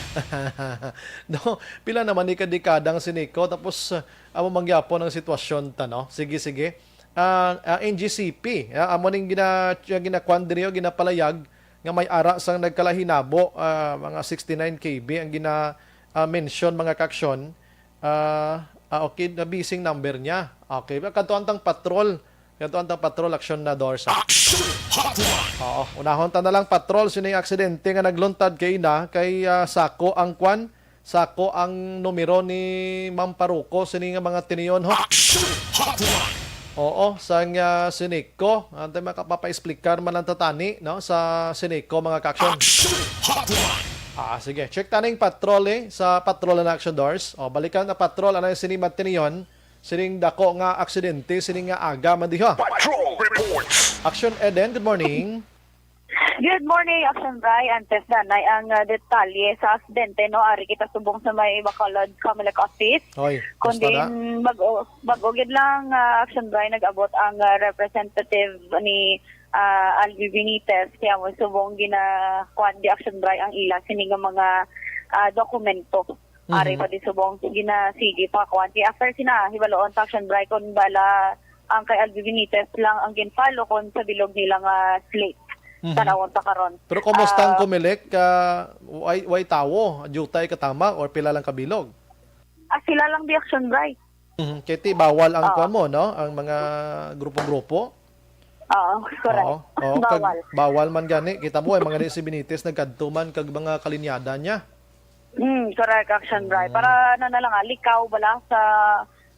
No, pila naman ni ka dekada ang si Nico, tapos, ah, amo man gyapon ang sitwasyon ta, no? Sige, sige. Ah, ah, N G C P, ah, amo ning gina-, ginakuan diri o ginapalayag nga may ara sang nagkalahinabo, ah, mga sixty-nine K B ang gina, ah, mention, mga kaaksyon. Ah, ah, okay, na missing number niya. Okay, kadto ang tang patrol. Kadto ang tang patrol, aksyon na, Dors. Action Hotline! Oo, unahon ta na lang, patrol, sining aksidente nga nagluntad kay ina, kay, ah, sako ang kwan, sako ang numero ni Ma'am Paruko sini nga mga tiniyon, ho. Action Hotline! Oo, sang, ah, Sineco. Antay, makapapa-explicar man lang ta tani, no, sa Sineco, mga kaaksyon. Action Hotline! Ah, sige. Check taning patrol, eh, sa patrol na action, Dors. O, balikan na patrol, ano yung sini matiniyon? Sining dako nga aksidente, sining nga aga man diha. Patrol Reports! Action Eden, good morning. Good morning, Action Bri. Antes danay ang, ah, detalye sa aksidente, no, ari kita subong sa may Bacolod Comelec office. Hoy, Kundi kumusta na? Bag-o, bag-o gid lang, ah, Action Bri, nag-abot ang, ah, representative ni, ah, Alvi Benitez. Kaya mo subong gina, kuwan di, Action Bri, ang ila sini nga mga, ah, dokumento. Ari Mhm. pa di subong, sige na, sige pa, kuwan. Kaya after sina, hibaloon ta, Action Bri, kung bala ang kay Alvi Benitez lang ang ginfile o kung sa bilog nila nga slate. Mhm. Tanawon ta karon. Pero kumusta ang Ah, Comelec? Ah, way, way tawo? Dutay katama or pila lang kabilog? Ah, sila lang di, Action Bri. Mhm. Kay ti bawal ang Oo. kuwan mo, no? Ang mga grupo-grupo. Oo, correct. Oo, oo, kag Bawal. bawal man gani. Kita mo, ay mga ni si Benitez nagkadto man kag mga kalinyada niya. Mm, correct, Action Bri. Mm. Para na, na lang, ah, likaw bala sa,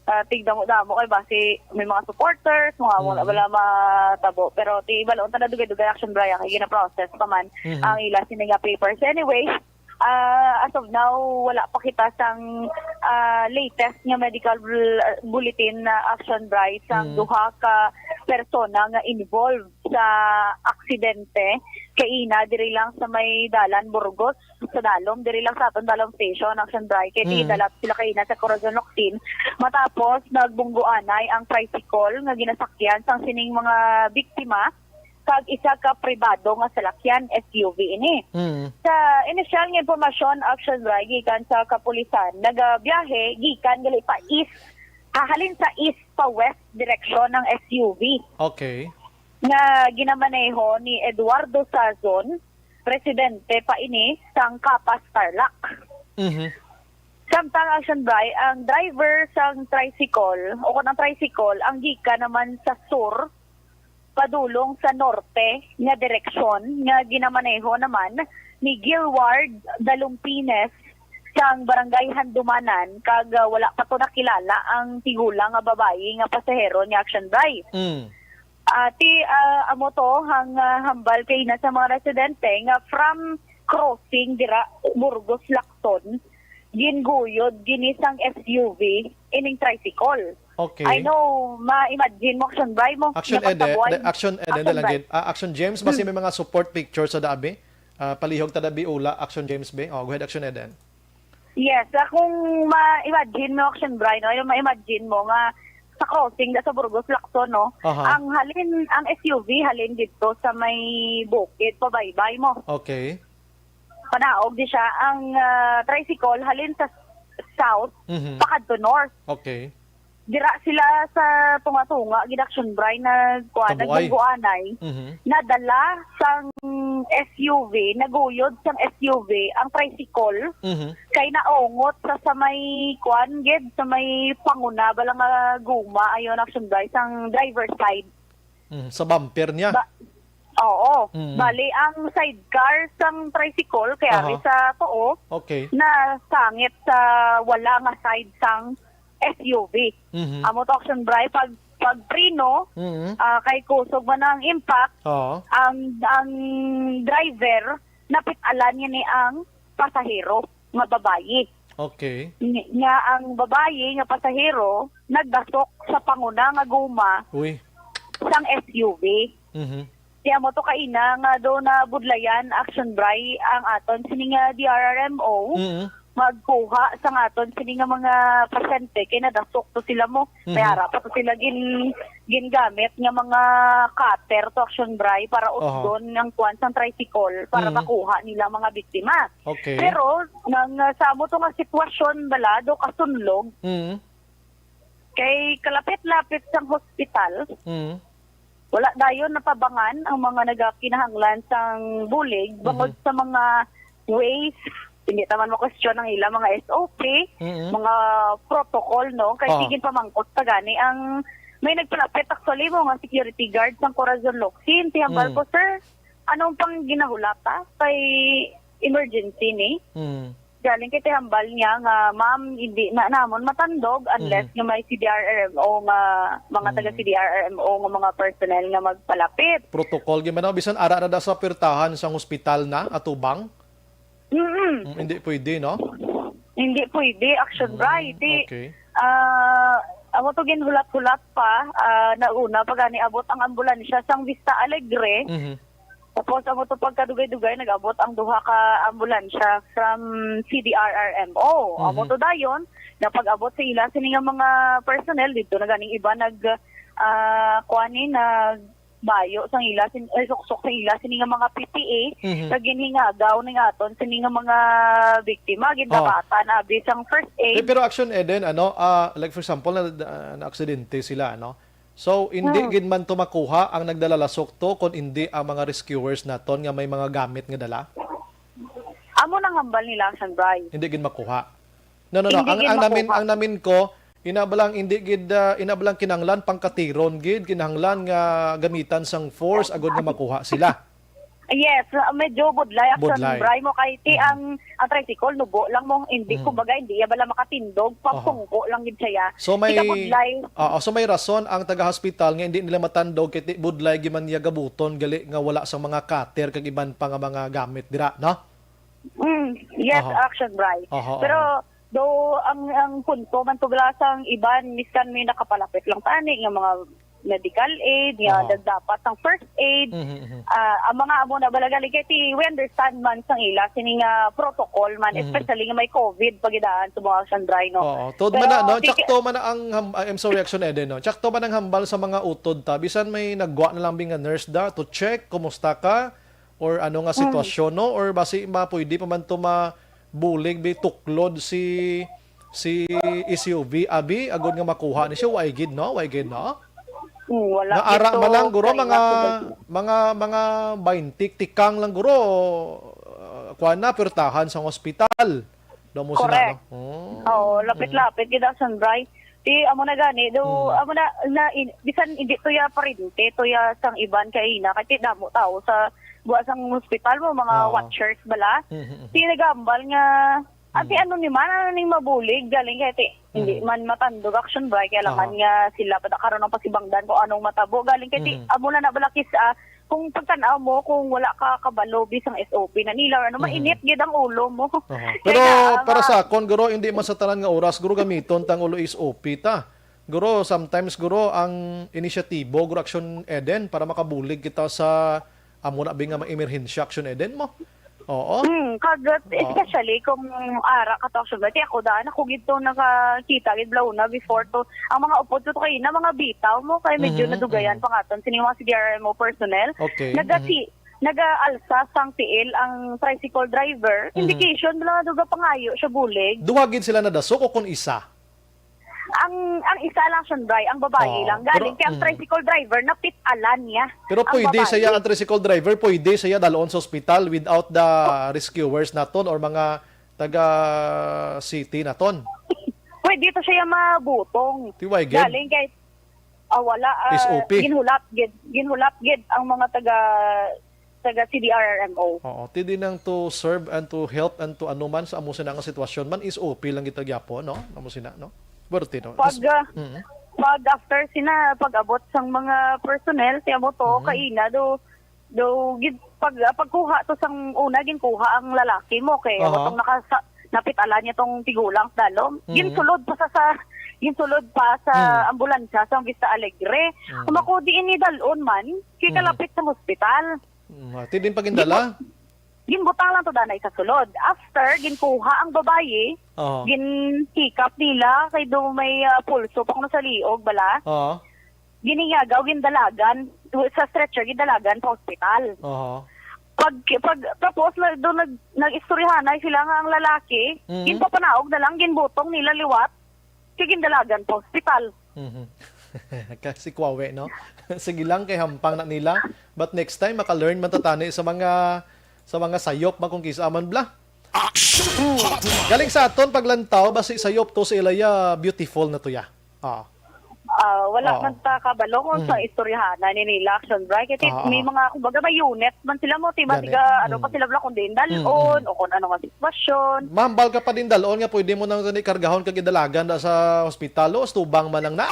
ah, tigdamo-damo kay basi may mga supporters, mga wala Mm. bala matabo. Pero ti balaon ta na dugay-dugay, Action Bri, kay gina-process pa man Mhm. ang ila sini nga papers. Anyway, ah, as of now, wala pa kita sang, ah, latest nga medical bul-, bulletin na, Action Bri, sang Mm. duha ka persona nga involved sa aksidente kay ina diri lang sa may dalan Burgos sa Dalom, diri lang sa aton Dalom Station, Action Bri, kay Mm. gidala sila kay ina sa Corazon Locsin matapos nagbungguanay ang tricycle nga ginasakyan sang sining mga biktima kag isa ka pribado nga salakyan, S U V ini. Mm. Sa inisyal nga impormasyon, Action Bri, gikan sa kapulisan, nagabiyahe gikan gali pa east, ah, halin sa east pa west direksyon ang S U V. Okay. Nga ginamaneho ni Eduardo Sazon, residente pa ini sang Capas, Tarlac. Mhm. Samtang, Action Bri, ang driver sang tricycle, o kung ang tricycle, ang gikan naman sa sur, padulong sa norte nga direksyon, nga ginamaneho naman ni Gilward Dalumpines sang Barangay Handumanan, kag, ah, wala pa to nakilala ang tigulang nga babayi nga pasahero ni, Action Bri. Mm. Ah, ti, ah, amo to ang, ah, hambal kay na sa mga residente nga from crossing dira Burgos, Lacson, ginguyod gini sang S U V ining tricycle. Okay. I know, ma-imagine mo, Action Bri, mo. Action Eden, Nakatabuay. Action Eden, Action Bri. Ah, Action James, basi Hmm. may mga support picture sa dabi. Ah, palihog ta dabi ula, Action James, be. Oh, go ahead, Action Eden. Yes, ah, kung ma-imagine mo, Action Bri, no? Yung ma-imagine mo nga sa crossing da sa Burgos, Lacson, no? Aha. Ang halin, ang S U V halin dito sa may bukid, pabaybay mo. Okay. Panaog di siya. Ang, ah, tricycle halin sa south, Mhm. pakadto north. Okay. Dira sila sa tunga-tunga, gid, Action Bri, nagkuan, Kabuay. nagbungguanay. Mhm. Nadala sang S U V, naguyod sang S U V ang tricycle. Mhm. Kay naungot sa, sa may kuan, gid, sa may panguna, bala nga guma, ayon, Action Bri, sang driver side. Mhm, sa bumper niya? Ba-, oo. Mm. Bali, ang sidecar sang tricycle, kay ari Aha. sa tuo, Okay. nasangit sa wala nga side sang S U V. Mhm. Amo to, Action Bri, pag, pag preno, Mhm. ah, kay kusog man ang impact, Oo. ang, ang driver, napit-alan niya ni ang pasahero nga babayi. Okay. Nga ang babayi nga pasahero nagdasok sa panguna nga guma Uy. sang S U V. Mhm. Kaya mo to kaina nga do na budlayan, Action Bri, ang aton sini nga D R R M O, Mhm. magkuha sa nga aton sini nga mga pasyente kay nadasok to sila mo. Mhm. May ara pa to sila gin gingamit nga mga cutter to, Action Bri, para Aha. usdon ang kuan sang tricycle para Mhm. makuha nila mga biktima. Okay. Pero nang, ah, sa amo to nga sitwasyon bala do kasunlog, Mhm. kay kalapit-lapit sang hospital, Mm. wala dayon natabangan ang mga nagakinahanglan sang bulig bangod Mhm. sa mga ways, hindi ta man ma-question ang ila mga S O P, Mm. mga protocol, no? Kay Oo. sige pamangkot pa gani ang may nagpalapit actually mo nga security guard sang Corazon Locsin. Tihambal Mm. ko, "Sir, anong pang ginahulata? Kay emergency ni?" Mm. Galing kay tihambal niya nga, "Ma'am, hindi na namon matandog unless Mhm. nga may C D R R M O nga, mga taga Mhm. C D R R M O nga mga personnel nga magpalapit." Protocol gyud man, no? Bisan ara na da sa pirtahan sang hospital na atubang? Mm-mm. Mm, hindi pwede, no? Hindi pwede, Action Mm, Bri. Di, okay. ah, amo to ginhulat-hulat pa, ah, nauna pa gani abot ang ambulansya sang Vista Alegre. Mhm. Tapos, amo to pagkadugay-dugay, nag-abot ang duha ka ambulansya from C D R R M O. Amo Mhm. to dayon, napag-abot sa ila sini nga mga personnel dito na ganing iba nag, ah, kuan ni, nagbayo sang ila sin-, ay, suksok sa ila sini nga mga P P E Mhm. nga ginhingagaw ning aton sini nga mga biktima, Oh. gindapatan na abi sang first aid. Eh, pero Action Eden, ano, ah, like for example, na, na, na aksidente sila, ano? So, hindi Hmm. gid man to makuha ang nagdalalasok to, kon hindi ang mga rescuers naton nga may mga gamit nga dala? Amo nang hambal nila, Action Bri. Hindi gid makuha. No, no, no. Hindi Ang, gid ang namin, makuha. ang namin ko, ina ba lang hindi gid, ah, ina ba lang kinahanglan pangkatiron gid, kinahanglan nga gamitan sang force agud nga makuha sila. Yes, uh, medyo budlay, Action Budlay. Bri, mo kay ti Mhm. ang, ang tricycle nubo lang mo, hindi, Mhm. kumbaga, hindi iya bala makatindog, Aha. papungko lang gid siya. So, may, Ika budlay. Oo, so may rason ang taga-hospital nga hindi nila matandog kay ti budlay giman niya gabuton gali nga wala sang mga cutter kag iban pa nga mga gamit dira, no? Mm, yes, Aha. Action Bri. Aha, Pero, aha. though, ang, ang punto man to bala sang iban, miskan may nakapalapit lang tani nga mga medical aid, nga Aha. nagdapat sang first aid. Mhm, mhm. Ah, ang mga amo na bala gali kay ti, we understand man sang ila sini nga protocol man, Mhm. especially nga may COVID pagidaan sa mga Action Bri, no? Oo. Tuod Pero man na, no? ti- Tsakto man na ang ham-, I'm sorry, Action Eden, no? Tsakto man ang hambal sa mga utod ta. Bisan may naggwa na lang bi nga nurse da to check, kumusta ka? Or ano nga Mm. sitwasyon, no? Or basi ma-, pwede pa man to mabulig, bi, tuklod si, si S U V, abi, agud nga makuha ni siya, wa gid, no? Wa gid, no? Mm, wala Naara gid to man lang, guro, kay mga, nga mga, mga baynte tikang lang, guro, uh, kuha na, pirtahan sa hospital. Daw mo sila, Correct. no? Oh. Oo, lapit-lapit gid ang sunrise. Ti, amo na gani, do, Mm. amo na, na, in-, bisan hindi to ya parente, to ya sang iban kay ina, kay ti damo tao sa buwa sang hospital mo, mga Oo. watchers bala. Mhm, mhm. Ti nagambal nga, "Ate, Mhm. ano ni man, ano ning mabulig?" Galing kay ti, hindi Mhm. man matandog, Action Bri, kailangan Aha. nga sila pa karon ang pasibangdan kung anong matabo. Galing kay ti, Mhm. amo na na bala kis-, ah, kung pagtan-aw mo, kung wala ka kabalo bisang S O P na nila, ano, Mhm. mainit gid ang ulo mo. Aha. Kaya Pero na, para ma- sa akon, guro, hindi man sa tanan nga oras, guro, gamiton tang ulo S O P ta. Guro, sometimes, guro, ang inisyatibo, guro, Action Eden, para makabulig kita sa amo na bi nga mga emerhensya, Action Eden mo. Oo. Hmm, kag Oo. especially kung ara ka to, Action Eden, ako daan, ako gid to nakakita gid bala una before to. Ang mga upod ko to kay na mga bitaw mo, kay medyo Mhm, nadugayan mhm. pa nga to. Sini mga C D R M O personnel, Okay, nagasi-, mhm. nagaalsa sang tiil ang tricycle driver. Mhm. Indication bala nga duga pangayo siya bulig. Duha gid sila nadasok o kung isa? Ang, ang isa lang, Action Bri, ang babae Oo, lang. Galing pero, kay ang mm. tricycle driver, napit-alan niya Pero ang pwede babae. siya, ang tricycle driver, pwede siya dalon sa ospital without the rescuers naton or mga taga city naton. Pwede to siya mabutong. Ti why gid? Galing kay, ah, wala, ah, S O P. ginhulat gid, ginhulat gid ang mga taga, taga C D R R M O. Oo, ti di nang to serve and to help and to ano man sa amo sina nga sitwasyon man, S O P lang kita gyapon, no? Amo sina, no? Swerte, no? Pag, Tas-, ah, mm. pag after sina, pag-abot sang mga personnel, ti amo to, Mm. kaina, do, do, gid, pag, ah, pagkuha to sang una, ginkuha ang lalaki mo, kay amo Aha. tong nakasa-, napitalan niya tong tigulang sa dalom. Mm. Ginsulod pa sa, sa, ginsulod pa sa Mm. ambulansya sa Vista Alegre. Mm. Kung ako, di ini dalon man, kay Mm. kalapit sa hospital. Mm, ati din pagindala? Ginbutang lang to danay sa sulod. After, ginkuha ang babayi, Oo. Gin-check up nila kay do may, ah, pulso pa kuno sa liog bala. Oo. Gininyagaw, gindalagan sa stretcher, gindalagan pa hospital. Oo. Pag, pag, tapos na, do nag, nag-istoryahanay sila nga ang lalaki, Mhm. ginpapanaog na lang, ginbutong nila liwat, kay gindalagan pa hospital. Mhm. Kasi kwawe, no? Sige lang, kay hampang na nila. But next time, maka-learn man ta tani sa mga, sa mga sayop, man kung kisa man bla. Galing sa aton paglantaw, basi sayop to sa ilaya, beautiful na to ya. Ah. Ah, wala Oo. man ta kabalo kung Mm. sa istoryahanan ni nila, Action Bright. Kasi Oo. may mga, kumbaga, may unit man sila mo, di ba? Gani. Tiga, ano pa Mm. sila, bla, kung diin dalon, Mm, mm. o kung ano nga sitwasyon. Mahambal ka pa din dalon nga pwede mo nang gani kargahon kag idalagan da sa hospital, o tubang man lang na.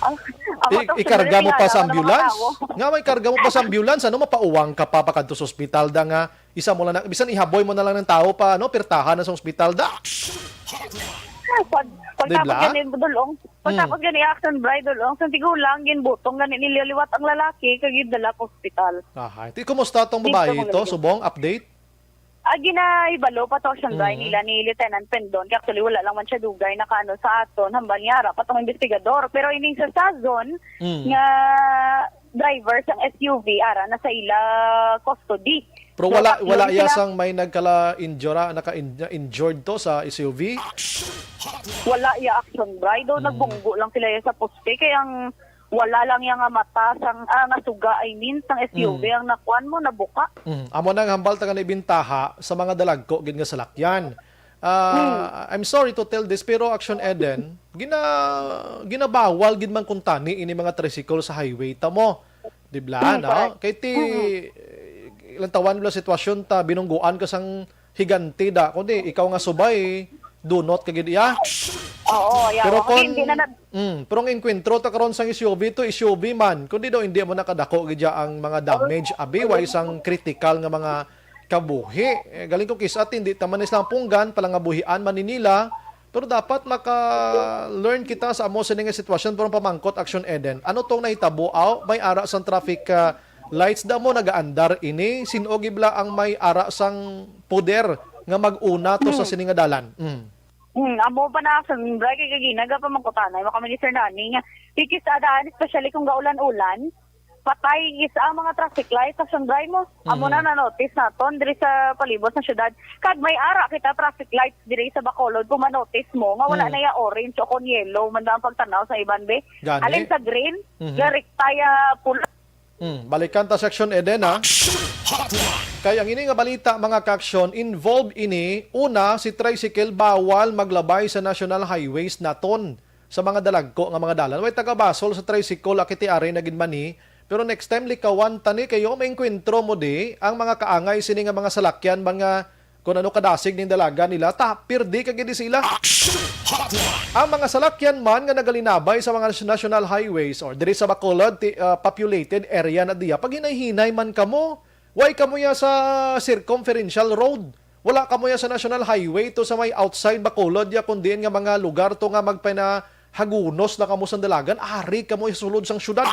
Ang, ang I-, ato, ikarga mo pa sa ambulance? Nga may karga mo pa sa ambulance, ano, mapauwang ka pa, pakadto sa ospital da nga isa mo lang na, bisan ihaboy mo na lang ng tao pa, ano, pirtahan na sa ospital da. Pag, pag Di tapos bla? gani, Dulong, pag Hmm. tapos gani, Action Bright, Dulong, sa tigulang, ginbutong gani nila liwat ang lalaki, kag gidala pa ospital. Aha. Ti, kumusta tong Di babae pa ito? magaling. Subong, update? Ah, ginahibalo pa to, Action Bright, Mm. nila ni Lieutenant Pendon. Kaya actually, wala lang man siya dugay nakaano sa aton. Hambal niya, ara pa tong investigador. Pero ining sa Sazon, Mm. nga driver sang S U V, ara na sa ila custody. Pero So, wala, tatlo wala na iya sila. sang may nagkala-injura, naka-in-, injured to sa S U V? Wala iya, Action Bright. Do, Mm. nagbunggo lang sila iya sa poste. Kaya ang wala lang iya nga mata sang, ah, nga suga, I mean, sang S U V Mm. ang nakuan mo, nabuka. Mm. Amo nang hambal ta nga naibintaha sa mga dalagko gid nga salakyan. Ah, Mm. I'm sorry to tell this, pero Action Eden, gina-, ginabawal gid man kuntani ini mga tricycle sa highway ta mo. Di bla, Mm, no? correct. Kay ti, Mm. eh, lantawan bla sitwasyon ta, binungguan ka sang higante da. Kundi ikaw nga subay, dunot ka gid iya. Oo, yeah. Pero Ako, kon, hindi na nag- mm, pero ang enkwentro ta karon sang S U V to S U V man. Kundi daw hindi mo nakadako gid iya ang mga damage. Abi, wa isang critical nga mga kabuhi. Eh, galing ko kis-, at hindi ta man islang punggan, palangabuhian man ni nila. Pero dapat maka-learn kita sa amo sini nga sitwasyon, pero pamangkot, Action Eden. Ano tong nahitabo? Aw, may ara sang traffic, ah, lights da mo nagaandar ini? Sin-o gid bala ang may ara sang poder nga mag-una to sa Hmm. sini nga dalan? Mm. Hmm, amo pa na, Action Bright, kay kagina, gapamangkutanay mo kami ni Sir Nani nga, kikis-a daan, especially kung gaulan-ulan, patay is ang mga traffic lights, Action Bright mo. Amo Mhm. na na-notice naton diri sa palibot sa syudad. Kag may ara kita traffic lights diri sa Bacolod, kung ma-notice mo, nga wala Mm. na ya orange o kon yellow, man ang pagtanaw sa iban, be. Gani. Alin sa green, Mhm. direkta ya pula. Mm, balikan ta sa Action Eden, ha? Kay ang ini nga balita, mga ka-action, involved ini, una, si tricycle bawal maglabay sa national highways naton. Sa mga dalagko nga mga dalan. Way taga-basol sa tricycle, akiti ari na gid man ni. Pero next time, likawan ta ni kayo, maengkwentro mo di ang mga kaangay sini nga mga salakyan, mga kung ano kadasig ning dalagan nila, ta, pirdi ka gid sila. Ang mga salakyan man nga nagalinabay sa mga nas-, national highways or diri sa Bacolod, ti-, ah, populated area na diya, paghinay-hinay man kamo. Why kamo ya sa circumferential road? Wala kamo ya sa National Highway to sa may outside Bacolod ya, kun diin nga mga lugar to nga magpinahagunos na kamo sa dalagan, ari kamo ya sulod sang syudad.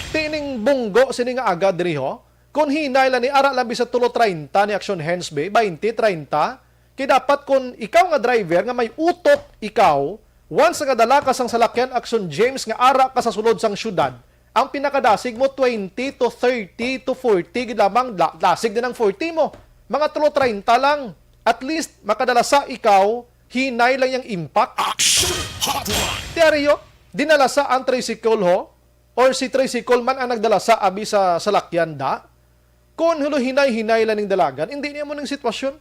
Tining bunggo sini nga aga diri, ho. Kun hinay lang ni, ara lang bisa tulo treinta ni Action Hands, be, baynte, treinta. Kay dapat kun ikaw nga driver nga may utok ikaw, once nga dala ka sang salakyan Action James nga ara ka sa sulod sang syudad, ang pinakadasig mo twenty to thirty to forty gid lamang, da-, dasig din ang forty mo. Mga tulo treinta lang. At least, makadalasa ikaw, hinay lang yang impact. Action Hotline! Ti ari, ho, dinalasa ang tricycle, ho, or si tricycle man ang nagdalasa abi sa salakyan da. Kon hulo hinay-hinay lang ning dalagan, hindi niya mo ning sitwasyon.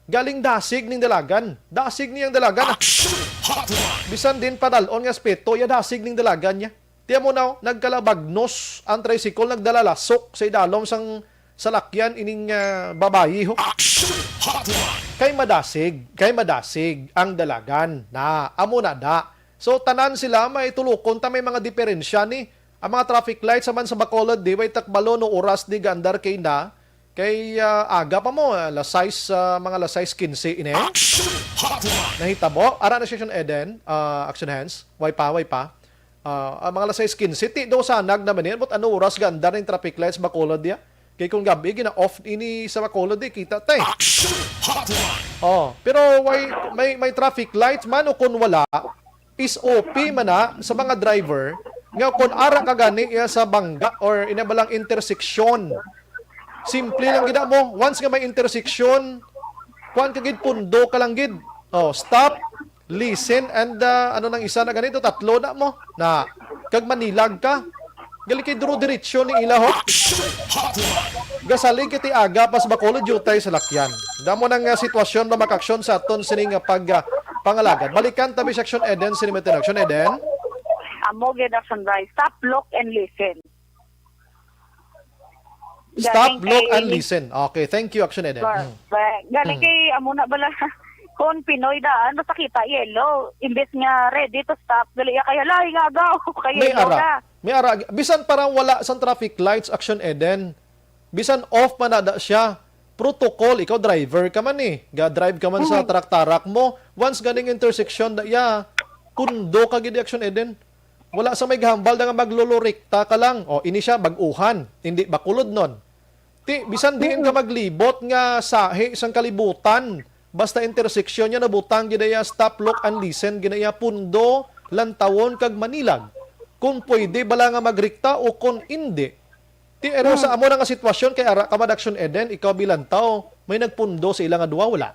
Galing dasig ning dalagan. Dasig niyang dalagan. Action Hotline! Bisan din padalon nga aspeto, ya dasig ning dalagan niya. Tiyan mo na, oh, nagkalabagnos ang tricycle, nagdalalasok sa idalom sang salakyan ining, ah, babayi, ho. Action Hotline! Kay madasig, kay madasig ang dalagan na amo na da. So, tanan sila may tulukon ta, may mga diferensya ni. Ang mga traffic lights sa man sa Bacolod, di way takbalo no oras di gaandar kay na. Kay, ah, aga pa mo, ah, alas sais, ah, mga alas sais quince ini. Action Hotline! Nahitabo. Ara na, Section Eden, ah, Action Hands. Way pa, way pa. Ah, ah, mga alas sais quince, ti do sanag naman yan. But ano oras ganda rin traffic lights, Bacolod, ya? Kay kung gabi, gina-off ini sa Bacolod, eh, kita, te. Action Hotline! Oh, pero way, may, may traffic lights man o kung wala, S O P man na sa mga driver nga kung ara ka gani iya sa bangga or ina ba lang intersection. Simple lang gid mo. Once nga may intersection, kuan ka gid, pundo ka lang gid. Oh, stop, listen, and, ah, ano nang isa na ganito, tatlo na mo. Na, kag manilag ka. Gali kay duro diretsyo ni ila, ho. Gasalig kiti aga pas Bacolod, jutay sa lakyan. Damo nang, ah, sitwasyon ba makaaksyon sa aton sini nga pag, ah, pangalagad. Balikan tabi sa Action Eden, sini may action Eden. Amo gid, Action Bry. Stop, look, and listen. Stop, galing look, kay and listen. Okay, thank you, Action Eden. Ba-, Mm. ba-, galing Mm. kay amo na bala. Kung Pinoy daan, basta kita yellow. Imbes nga ready to stop, dali ya kay hala, hingagaw, kay May yellow ara. na. May ara. Bisan parang wala sang traffic lights, Action Eden. Bisan off man na da siya. Protocol, ikaw driver ka man eh. Ga-drive ka man sa Mm. tarak-tarak mo. Once ganing intersection da ya, pundo ka gid, Action Eden. Wala sa may gahambal da nga maglulurikta ka lang. O, ini siya, bag-uhan. Hindi Bacolod nun. Ti, bisan diin ka Mm. maglibot nga sahi sang kalibutan, basta intersection niya, nabutang gid iya stop, look, and listen, gid iya pundo, lantawon, kag manilag. Kung pwede bala nga magrikta o kung indi. Ti, pero sa Mm. amo na nga sitwasyon, kay ara ka, Mad Action Eden, ikaw bilang tao, may nagpundo sa ila nga duwa, wala?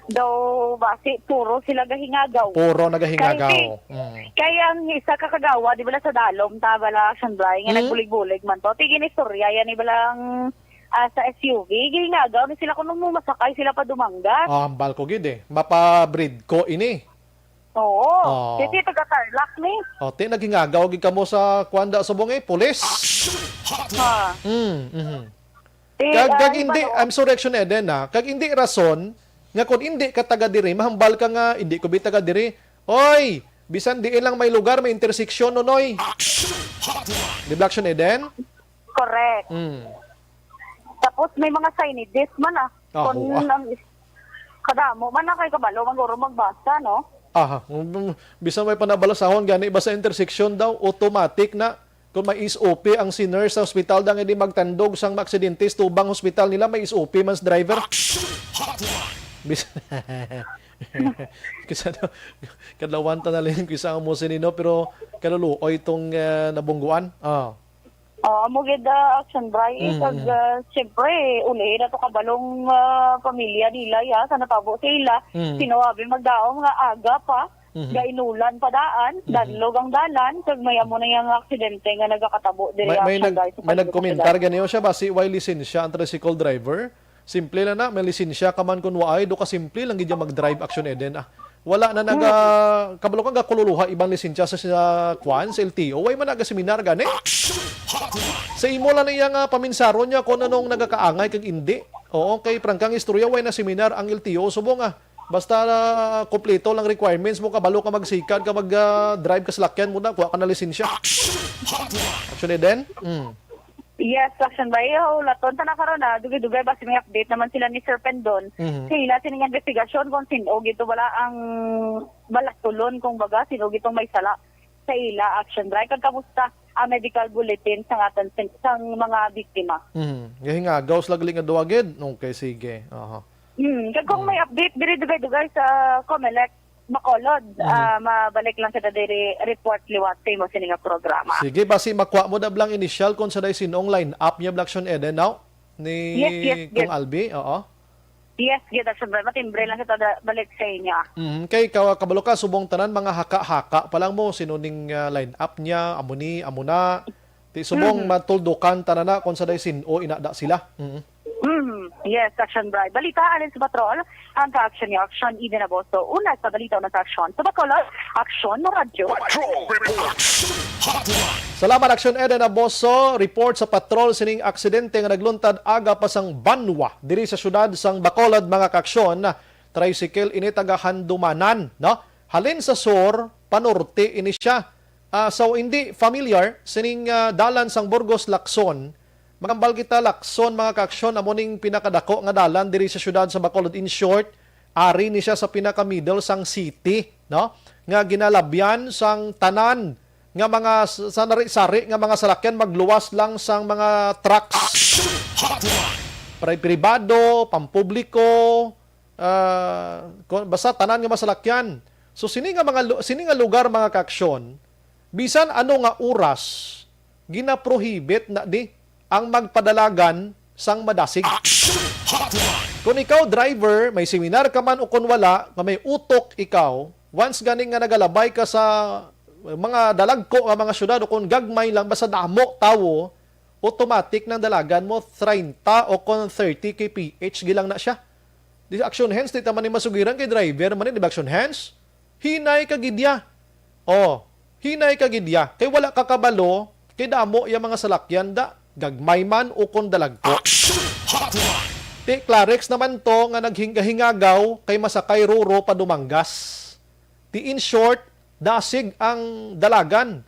Daw basi puro sila gahingagaw. Puro nagahingagaw. Kay si, Mm. kay ang isa ka kagawa, di bala sa dalom, ta bala, Action Bry, nga Mm. nagbulig-bulig man to. Ti ginistorya yan, di bala ang, ah, sa S U V. Gahingagaw ni sila kung mo masakay sila pa Dumangas. Ah, hambal ko gid eh. Mapa-breed ko ini. Oo. Oh. Ti, ti, taga Tarlac ni. Oh, ti, naghingagaw gid kamo sa kuan da subong eh, pulis. Ha. Mm, mhm. Ti, Kag, ah, kag hindi, ano? I'm sorry, Action Eden, ha? Kag hindi rason nga kung hindi ka taga diri, mahambal ka nga, "Hindi ko bi taga diri." Oy, bisan diin lang may lugar, may intersection, Nonoy. Action Hotline! Di ba, Action Eden? Correct. Mm. Tapos may mga signages man, ah. Ah, Kung oo, ah. ang is-, kadamo man na kay kabalo, man guro magbasa, no? Aha, um, bisan may panabalasahon, gani ba sa intersection daw, automatic na. Kung may S O P ang si nurse sa hospital, dang hindi magtandog sang maaksidente, tubang hospital nila, may S O P man sa driver. Action Hotline! Bis-, kisa daw, kadlawan ta na lang kisa ang mo sinino, pero kaluluoy tong, eh, nabungguan. Ah. Oh, amo gid, ah, Action Bry. Mm, Kag, mm. ah, siyempre, uli na to kabalong, ah, pamilya nila, ya, sa natabo sa ila. Mm. Sinawabi magdaong nga aga pa, Mhm. gainulan pa daan, Mhm. danlog ang dalan, kag may amo na yang aksidente nga nagakatabo diri, May, may Action nag-, Bry, sa may palibot nagkomentar sa gani, o siya ba, si way lisensya ang tricycle driver? Simple lang na, may lisensya ka man kun waay, do ka simple lang gid ya mag-drive, Action Eden, ah. Wala na naga, Hmm. kabalo ka, gakululuha ibang lisensya sa, sa kwan, sa L T O. Way man naga seminar gani? Sa imo lang niya nga paminsaron niya kung anong nagakaangay kag indi. Oo, kay prangkang istorya, way na seminar ang L T O subong, ah. Basta, ah, kompleto lang requirements mo, kabalo ka magsikad ka mag, ah, drive ka sa lakyan mo na, kuha ka na lisensya. Action Eden? Mm. Yes, Action Bry. Hulaton ta na karon, ah. Dugay-dugay basi may update naman sila ni Sir Pendon. Mhm. Sa ila sining investigasyon kung sin-o gito bala ang balatulon, kung baga, sin-o gitong may sala sa ila, Action Bry. Kag kamusta ang medical bulletin sang aton sin-, sang mga biktima? Mhm. Gahingagaw sila gali nga duwa gid. Okay, sige. Aha. Hmm, kag kung Mm. may update diri dugay-dugay sa Comelec Bacolod, Mm. ah, mabalik lang kita diri report liwat sa imo sini nga programa. Sige, basi makuha mo na blang initial kung sa day sinong line up niya, Black Sean Eden, now? Ni Yes, yes, Kong yes. Albi, oo. Yes, gid, Action Bry. Matimbre lang kita da-, balik sa inyo. Mm, kay ka-, kabalo ka, subong tanan, mga haka-haka pa lang mo, sino ning, ah, line up niya, amo ni, amo na. Ti subong Mhm. matuldukan tanan na kung sa day sin-o ina da sila. Mhm. Mhm. Yes, Action Bry. Balita, alin sa patrol? Ang ka-action ni Action, Eden Aboso. Una sa balita, una sa aksyon. Sa Bacolod, Action Radyo. Patrol Report. Hotline. Salamat, Action Eden Aboso. Report sa patrol sining aksidente nga nagluntad aga pa sang banwa diri sa siyudad sang Bacolod, mga ka-aksyon. Tricycle ini taga Handumanan, no? Halin sa sur, panorte ini siya. Ah, so, hindi familiar sining, ah, dalan sang Burgos, Lacson, Magambal kita, Lacson, mga kaaksyon, amo ning pinakadako nga dalan diri sa siyudad sa Bacolod. In short, ari ni siya sa pinaka-middle sang city, no? Nga ginalabyan sang tanan nga mga s-, sanari-sari nga mga salakyan, magluwas lang sang mga trucks. Action Hotline! Pri-, pribado, pampubliko, ah, kon-, basta tanan nga masalakyan. So, sini nga mga lu-, sini nga lugar, mga kaaksyon, bisan ano nga oras, ginaprohibit na di ang magpadalagan sang madasig. Action Hotline! Kung ikaw driver, may seminar ka man o kung wala, nga may utok ikaw, once gani nga nagalabay ka sa mga dalagko nga mga syudad o kung gagmay lang, basta damo tawo, automatic nang dalagan mo, thirty o kon thirty K P H gilang na siya. Di action hands, di ta man ni masugiran kay driver man ni, di ba action hands? Hinay ka gid ya. Oh, hinay ka gid ya. Kay wala ka kabalo, kay damo ya mga salakyan da, gagmay man o kon dalagko. Action Hotline! Ti Clarex naman to nga naghingahingagaw kay masakay ruro pa Dumangas. Ti in short, dasig ang dalagan.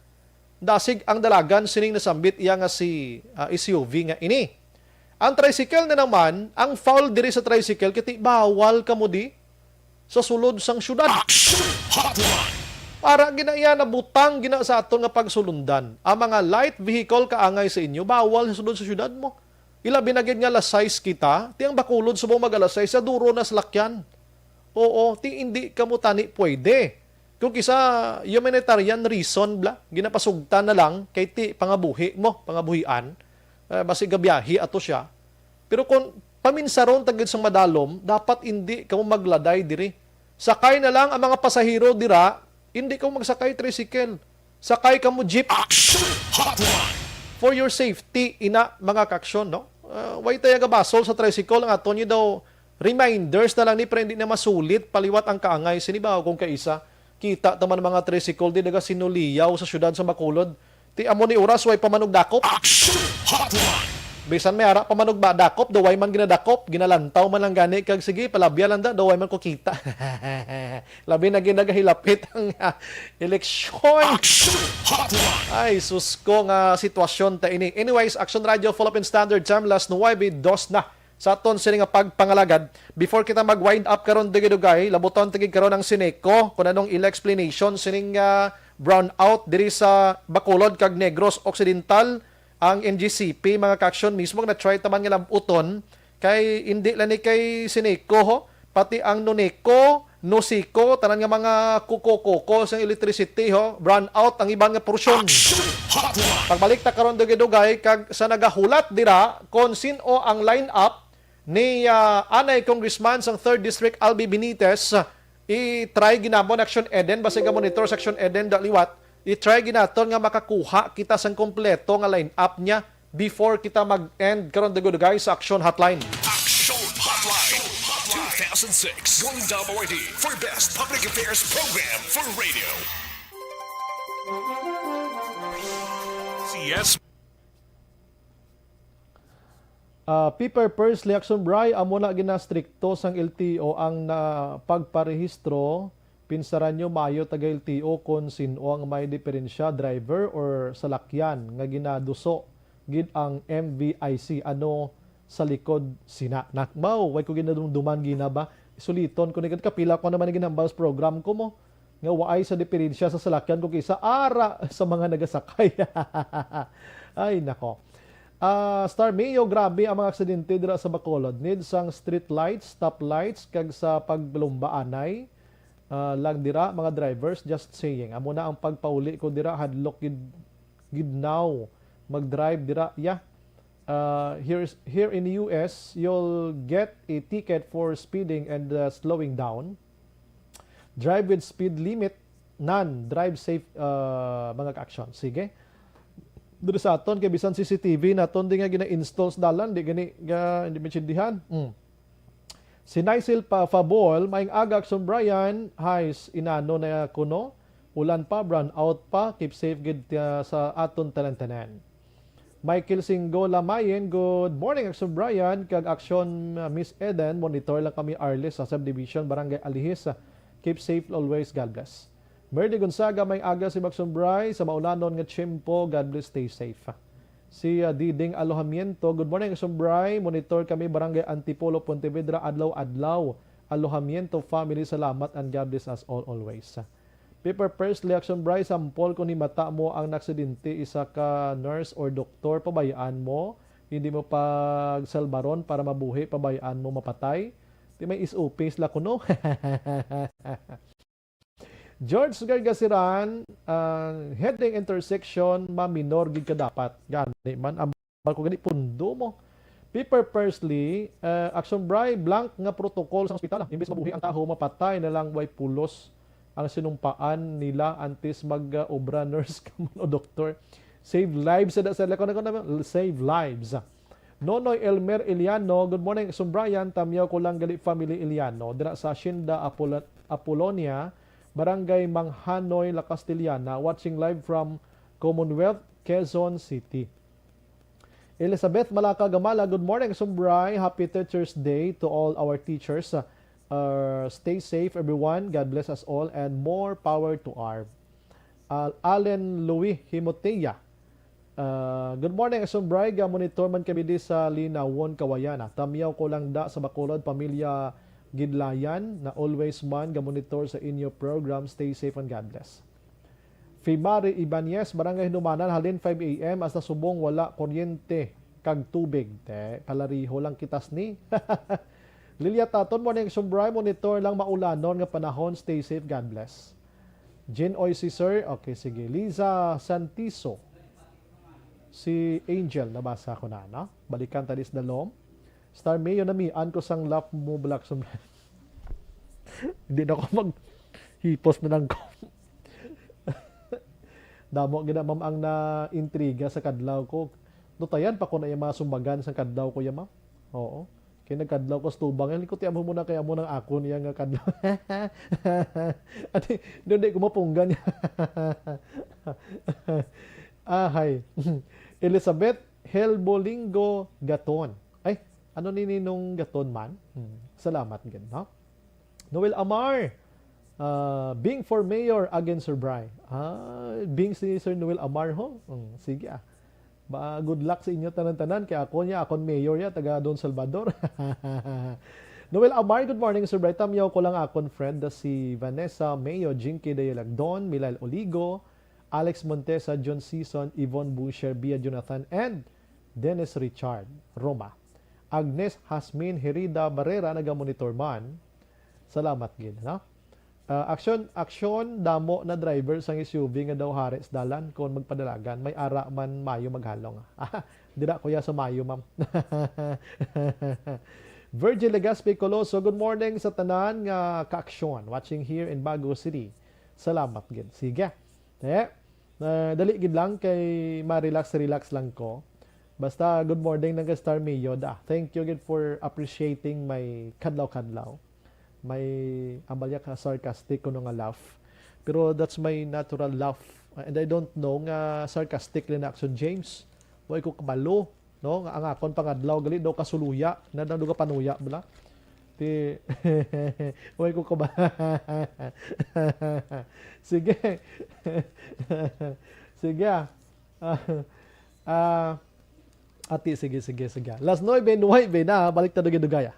Dasig ang dalagan sining nasambit iya nga si, ah, S U V nga ini. Ang tricycle na naman, ang foul diri sa tricycle, kiti bawal kamo di sa sulod sang syudad. Action Hotline! Para gina iya nabutang gina sa aton nga pagsulundan. Ang mga light vehicle kaangay sa inyo, bawal sa sulod sa syudad mo. Ilabi na gid nga alas sais kita, ti ang Bacolod subong mag alas sais, sa duro na salakyan. Oo, ti indi kamo tani pwede. Kung kisa humanitarian reason bla, ginapasugtan na lang kay ti pangabuhi mo, pangabuhian, eh, basi gabiyahe ato siya. Pero kung paminsaron ta gid sang madalom, dapat indi kamo magladay diri. Sakay na lang ang mga pasahero dira, indi kamo magsakay tricycle. Sakay kamo jeep. Action Hotline! For your safety, ina, mga kaaksyon, no? Ah, way tayo gabasol sa tricycle, ang aton niyo daw reminders na lang ni, pero hindi na masulit paliwat ang kaangay sini ba kung kaisa. Kita ta man mga tricycle di nagasinuliyaw sa siyudad sa Bacolod. Ti amo ni oras way pa man og dakop. Action Hotline! Bisan may ara pa man og ba dakop, daw way man ginadakop, ginalantaw man lang gani kag sige, palabya lang da, daw way man ko kita. Labi na gid nagahilapit ang, ah, eleksyon. Action Hotline! Ay, sus ko nga sitwasyon ta ini. Anyways, Action Radio, full up in standard time, las nuwebe dos na sa aton sini nga pagpangalagad. Before kita mag-wind up karon, dugay-dugay, labuton ta gid karon ang Sineco, kung anong ila explanation sining, ah, brownout diri sa Bacolod kag Negros Occidental. Ang N G C P, mga kaaksyon, mismo na-try ta man nga labuton, kay indi lang ni kay Sineco, ho, pati ang Noneco, Nosico, tanan nga mga kuko-kuko sang electricity, ho, brownout ang iban nga porsyon. Action Hotline! Pagbalik ta karon dugay-dugay kag sa nagahulat dira kon sin-o ang line-up ni, ah, anay Congressman sang Third District, Albi Benitez. I-try ginamon Action Eden, basta ga-monitor sa Action Eden da liwat. I-try ginaton nga makakuha kita sang kompleto nga line-up niya before kita mag-end karon dugay-dugay sa Action Hotline. Action Hotline, two thousand six, Golden Dome Awardee for Best Public Affairs Program for Radio. C S. Ah, Piper, first reaction, Bri, amo na ginastrikto sang L T O ang na pagparehistro. Pinsaran nyo, maayo taga L T O kon sin-o ang may diferensya, driver or salakyan nga ginaduso gid ang M V I C. Ano sa likod sina? Nakbaw, way ko ginadumduman gina ba? Suliton ko ni, kapila ko naman ang ginambal sa program ko mo, nga waay sa diferensya sa salakyan kung kisa ara sa mga nagasakay. Ay, nako. Ah, Star Mio, grabe ang mga aksidente dira sa Bacolod. Need sang street lights, stop lights, kag sa paglumba anay, ah, lang dira, mga drivers, just saying. Amo na ang pagpauli ko dira, hadlok gid, gid now. Mag-drive dira, yeah. Uh, here's, here in the U S, you'll get a ticket for speeding and, uh, slowing down. Drive with speed limit, none. Drive safe, uh, mga ka-action. Sige. Diri sa aton, kay bisan C C T V naton di nga gina-install sa dalan, di gani, ga-, hindi maintindihan. Mm. Si Nicel pa Fabol, maayong aga, Action Brian. Hi, s-, inano na kuno. Ulan pa, brown out pa. Keep safe gid, ah, sa aton tanan-tanan. Michael Singgo Lamayen, good morning, Action Brian, kag Action, ah, Miss Eden. Monitor lang kami, Arles, sa subdivision, Barangay Alihis. Keep safe always. God bless. Merly Gonzaga, maayong aga sa Action Brian, sa maulanon nga tiyempo. God bless, stay safe. Si, ah, Diding Alojamiento. Good morning, Akson Bri. Monitor kami, Barangay Antipolo, Pontevedra, adlaw-adlaw. Alojamiento family, salamat and God bless us all always. Paper First, Reaction Bri, sampol kung himata mo ang naksidente, isa ka nurse or doktor, pabayaan mo, hindi mo pagsalbaron para mabuhi, pabayaan mo mapatay. Di may S O P sila kuno. George Gargasiran, ah, heading intersection, maminor gid ka dapat. Gani man, ang barko gani pundo mo. Paper Firstly, ah, Action Bri, blank nga protocol sa ospital. Imbis mabuhi ang tawo, mapatay na lang, way pulos ang sinumpaan nila antes mag, ah, obra, nurse ka man o doktor. Save lives, sa, sa, sa, save lives. Nonoy Elmer Eliano, good morning, Akson Brian. Tamyaw ko lang gali family Eliano. Dira sa Hacienda Apolo-, Apolonia, Barangay Manghanoy, La Castellana. Watching live from Commonwealth, Quezon City. Elizabeth Malaka Gamala, good morning, Akson Bri. Happy Teacher's Day to all our teachers. Uh, stay safe, everyone. God bless us all and more power to our. Uh, Allen Louis Himotea, Ah, good morning, Akson Bri. Ga-monitor man kami di sa Linawon, Kawayan. Ah, tamyaw ko lang da sa Bacolod, pamilya Gidlayan, na always man ga-monitor sa inyo program. Stay safe and God bless. Fimari Ibanez, Barangay Hinumanan, halin five A M hasta subong wala kuryente kag tubig. Te, palariho lang kitas ni. Lilia Taton, morning, Akson Bri. Monitor lang maulanon nga panahon. Stay safe, God bless. Jen Oy, si Sir. Okay, sige. Liza Santiso. Si Angel, nabasa ko na, no? Balikan ta dis dalom. Star Mayo, namian ko sang lap mo, Black Sumbrero. Hindi na ko mag-hipos na lang ko. Damo gid na, ma'am, ang na-intriga sa kadlaw ko. Nutayan pa ko na yung mga sumbagan sa kadlaw ko, ya, ma'am. Oo. Kay nagkadlaw ko sa tubang, yan, ko, ti, amo mo na kay amo nang akon iya nga kadlaw. Ati, doon di ko mapunggan. Ahay. Elizabeth Helbolingo Gaton. Ay, ano ni Ninong Gaton man? Hmm, salamat gid, no? Noel Amar, ah, Bing for mayor again, Sir Bri. Ah, Bing si Sir Noel Amar, ho? Hmm, sige, ah. Ba, good luck sa inyo tanan-tanan. Kay ako niya, akon mayor ya, taga Don Salvador. Noel Amar, good morning, Sir Bri. Tamyaw ko lang akon friend, da si Vanessa Mayo, Jinky Dayalagdon, Milal Oligo, Alex Montesa, John Season, Yvonne Boucher, Bia Jonathan, and Dennis Richard Roma. Agnes Hasmin Herida Barrera, nagamonitor man. Salamat gid, no? Ah, aksyon, aksyon, damo na driver sang S U V nga daw hari sa dalan kon magpadalagan. May ara man mayo maghalong. Ah, dira ko ya sa mayo, ma'am. Virgil Legaspi Coloso, good morning sa tanan nga kaaksyon. Watching here in Bago City. Salamat gid. Sige. Eh, ah, dali gid lang kay ma-relax, relax lang ko. Basta good morning lang kay Star Mio da. Thank you gid for appreciating my kadlaw-kadlaw. May ambal ya ka sarcastic kuno nga laugh. Pero that's my natural laugh. And I don't know nga sarcastic lang na action, James. Wa ko kabalo, no? Nga ang akon pangadlaw gali daw kasuluya, na daw ka panuya bala. Ti, wa ko kaba-, sige. Sige, ah. Ah, ah, ati, sige, sige, sige. Las nuebe nuebe na, balik ta dugay-dugay, ah.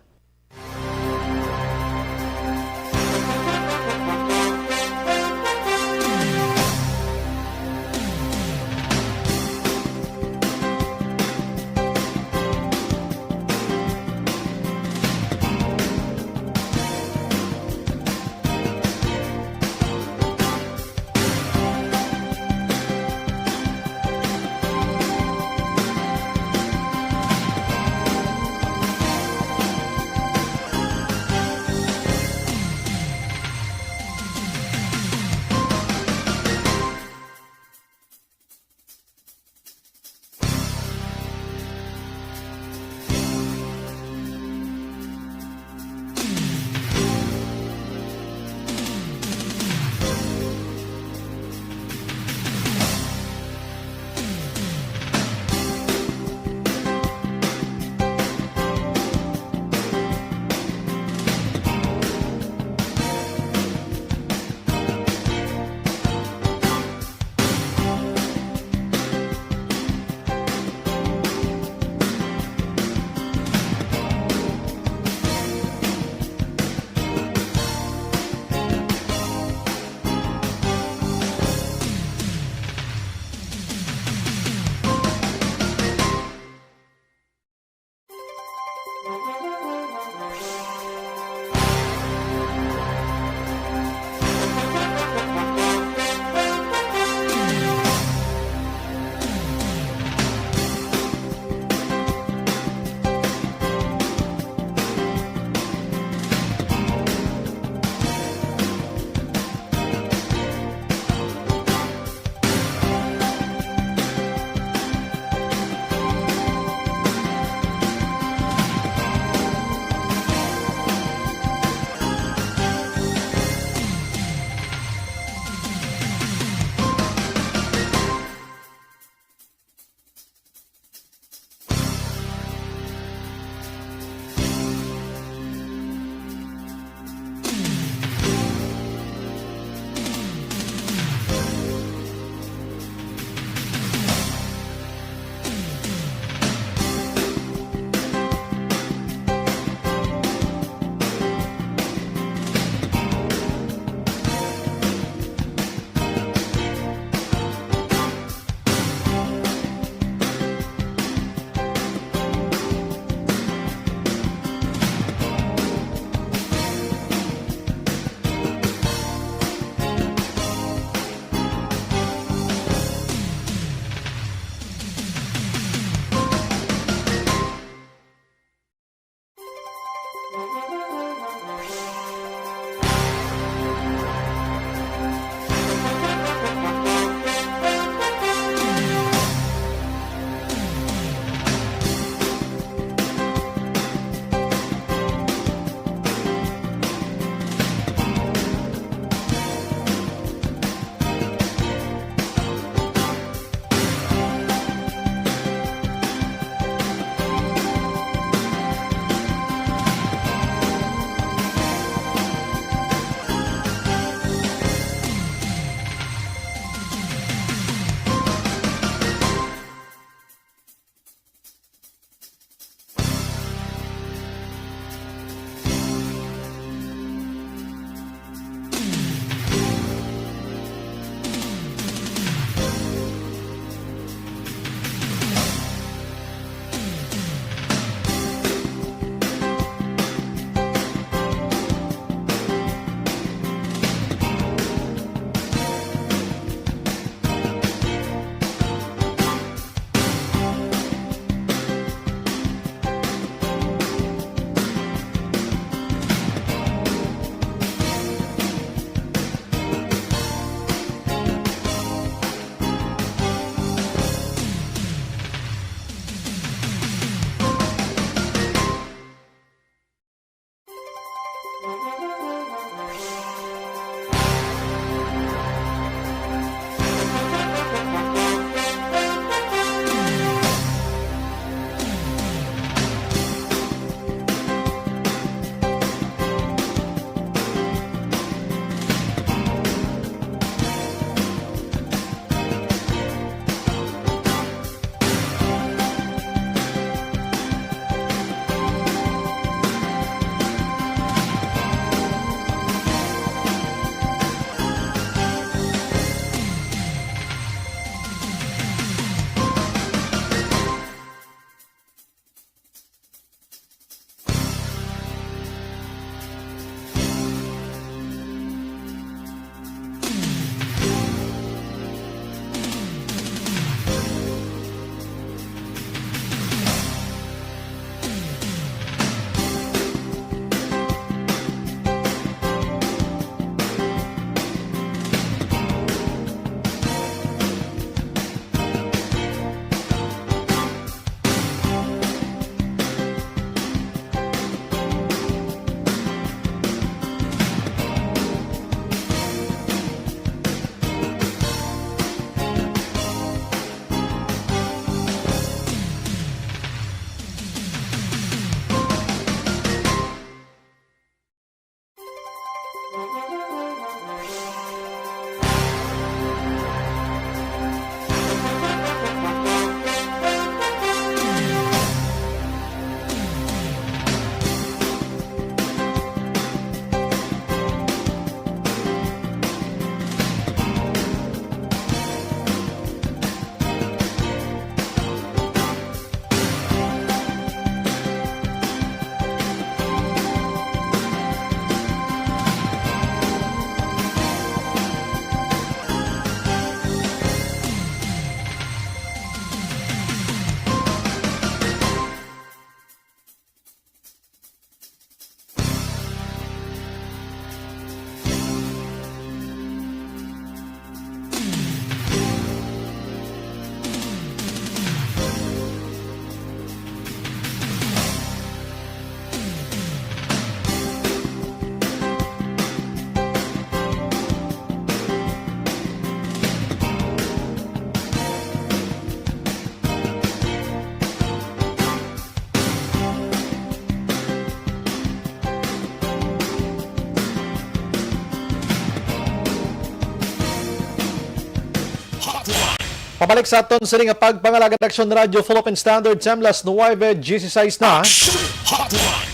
Pabalik sa aton sini nga pagpangalagad, Action Radio Philippine Standard, Semlas nuwebe dieciséis na.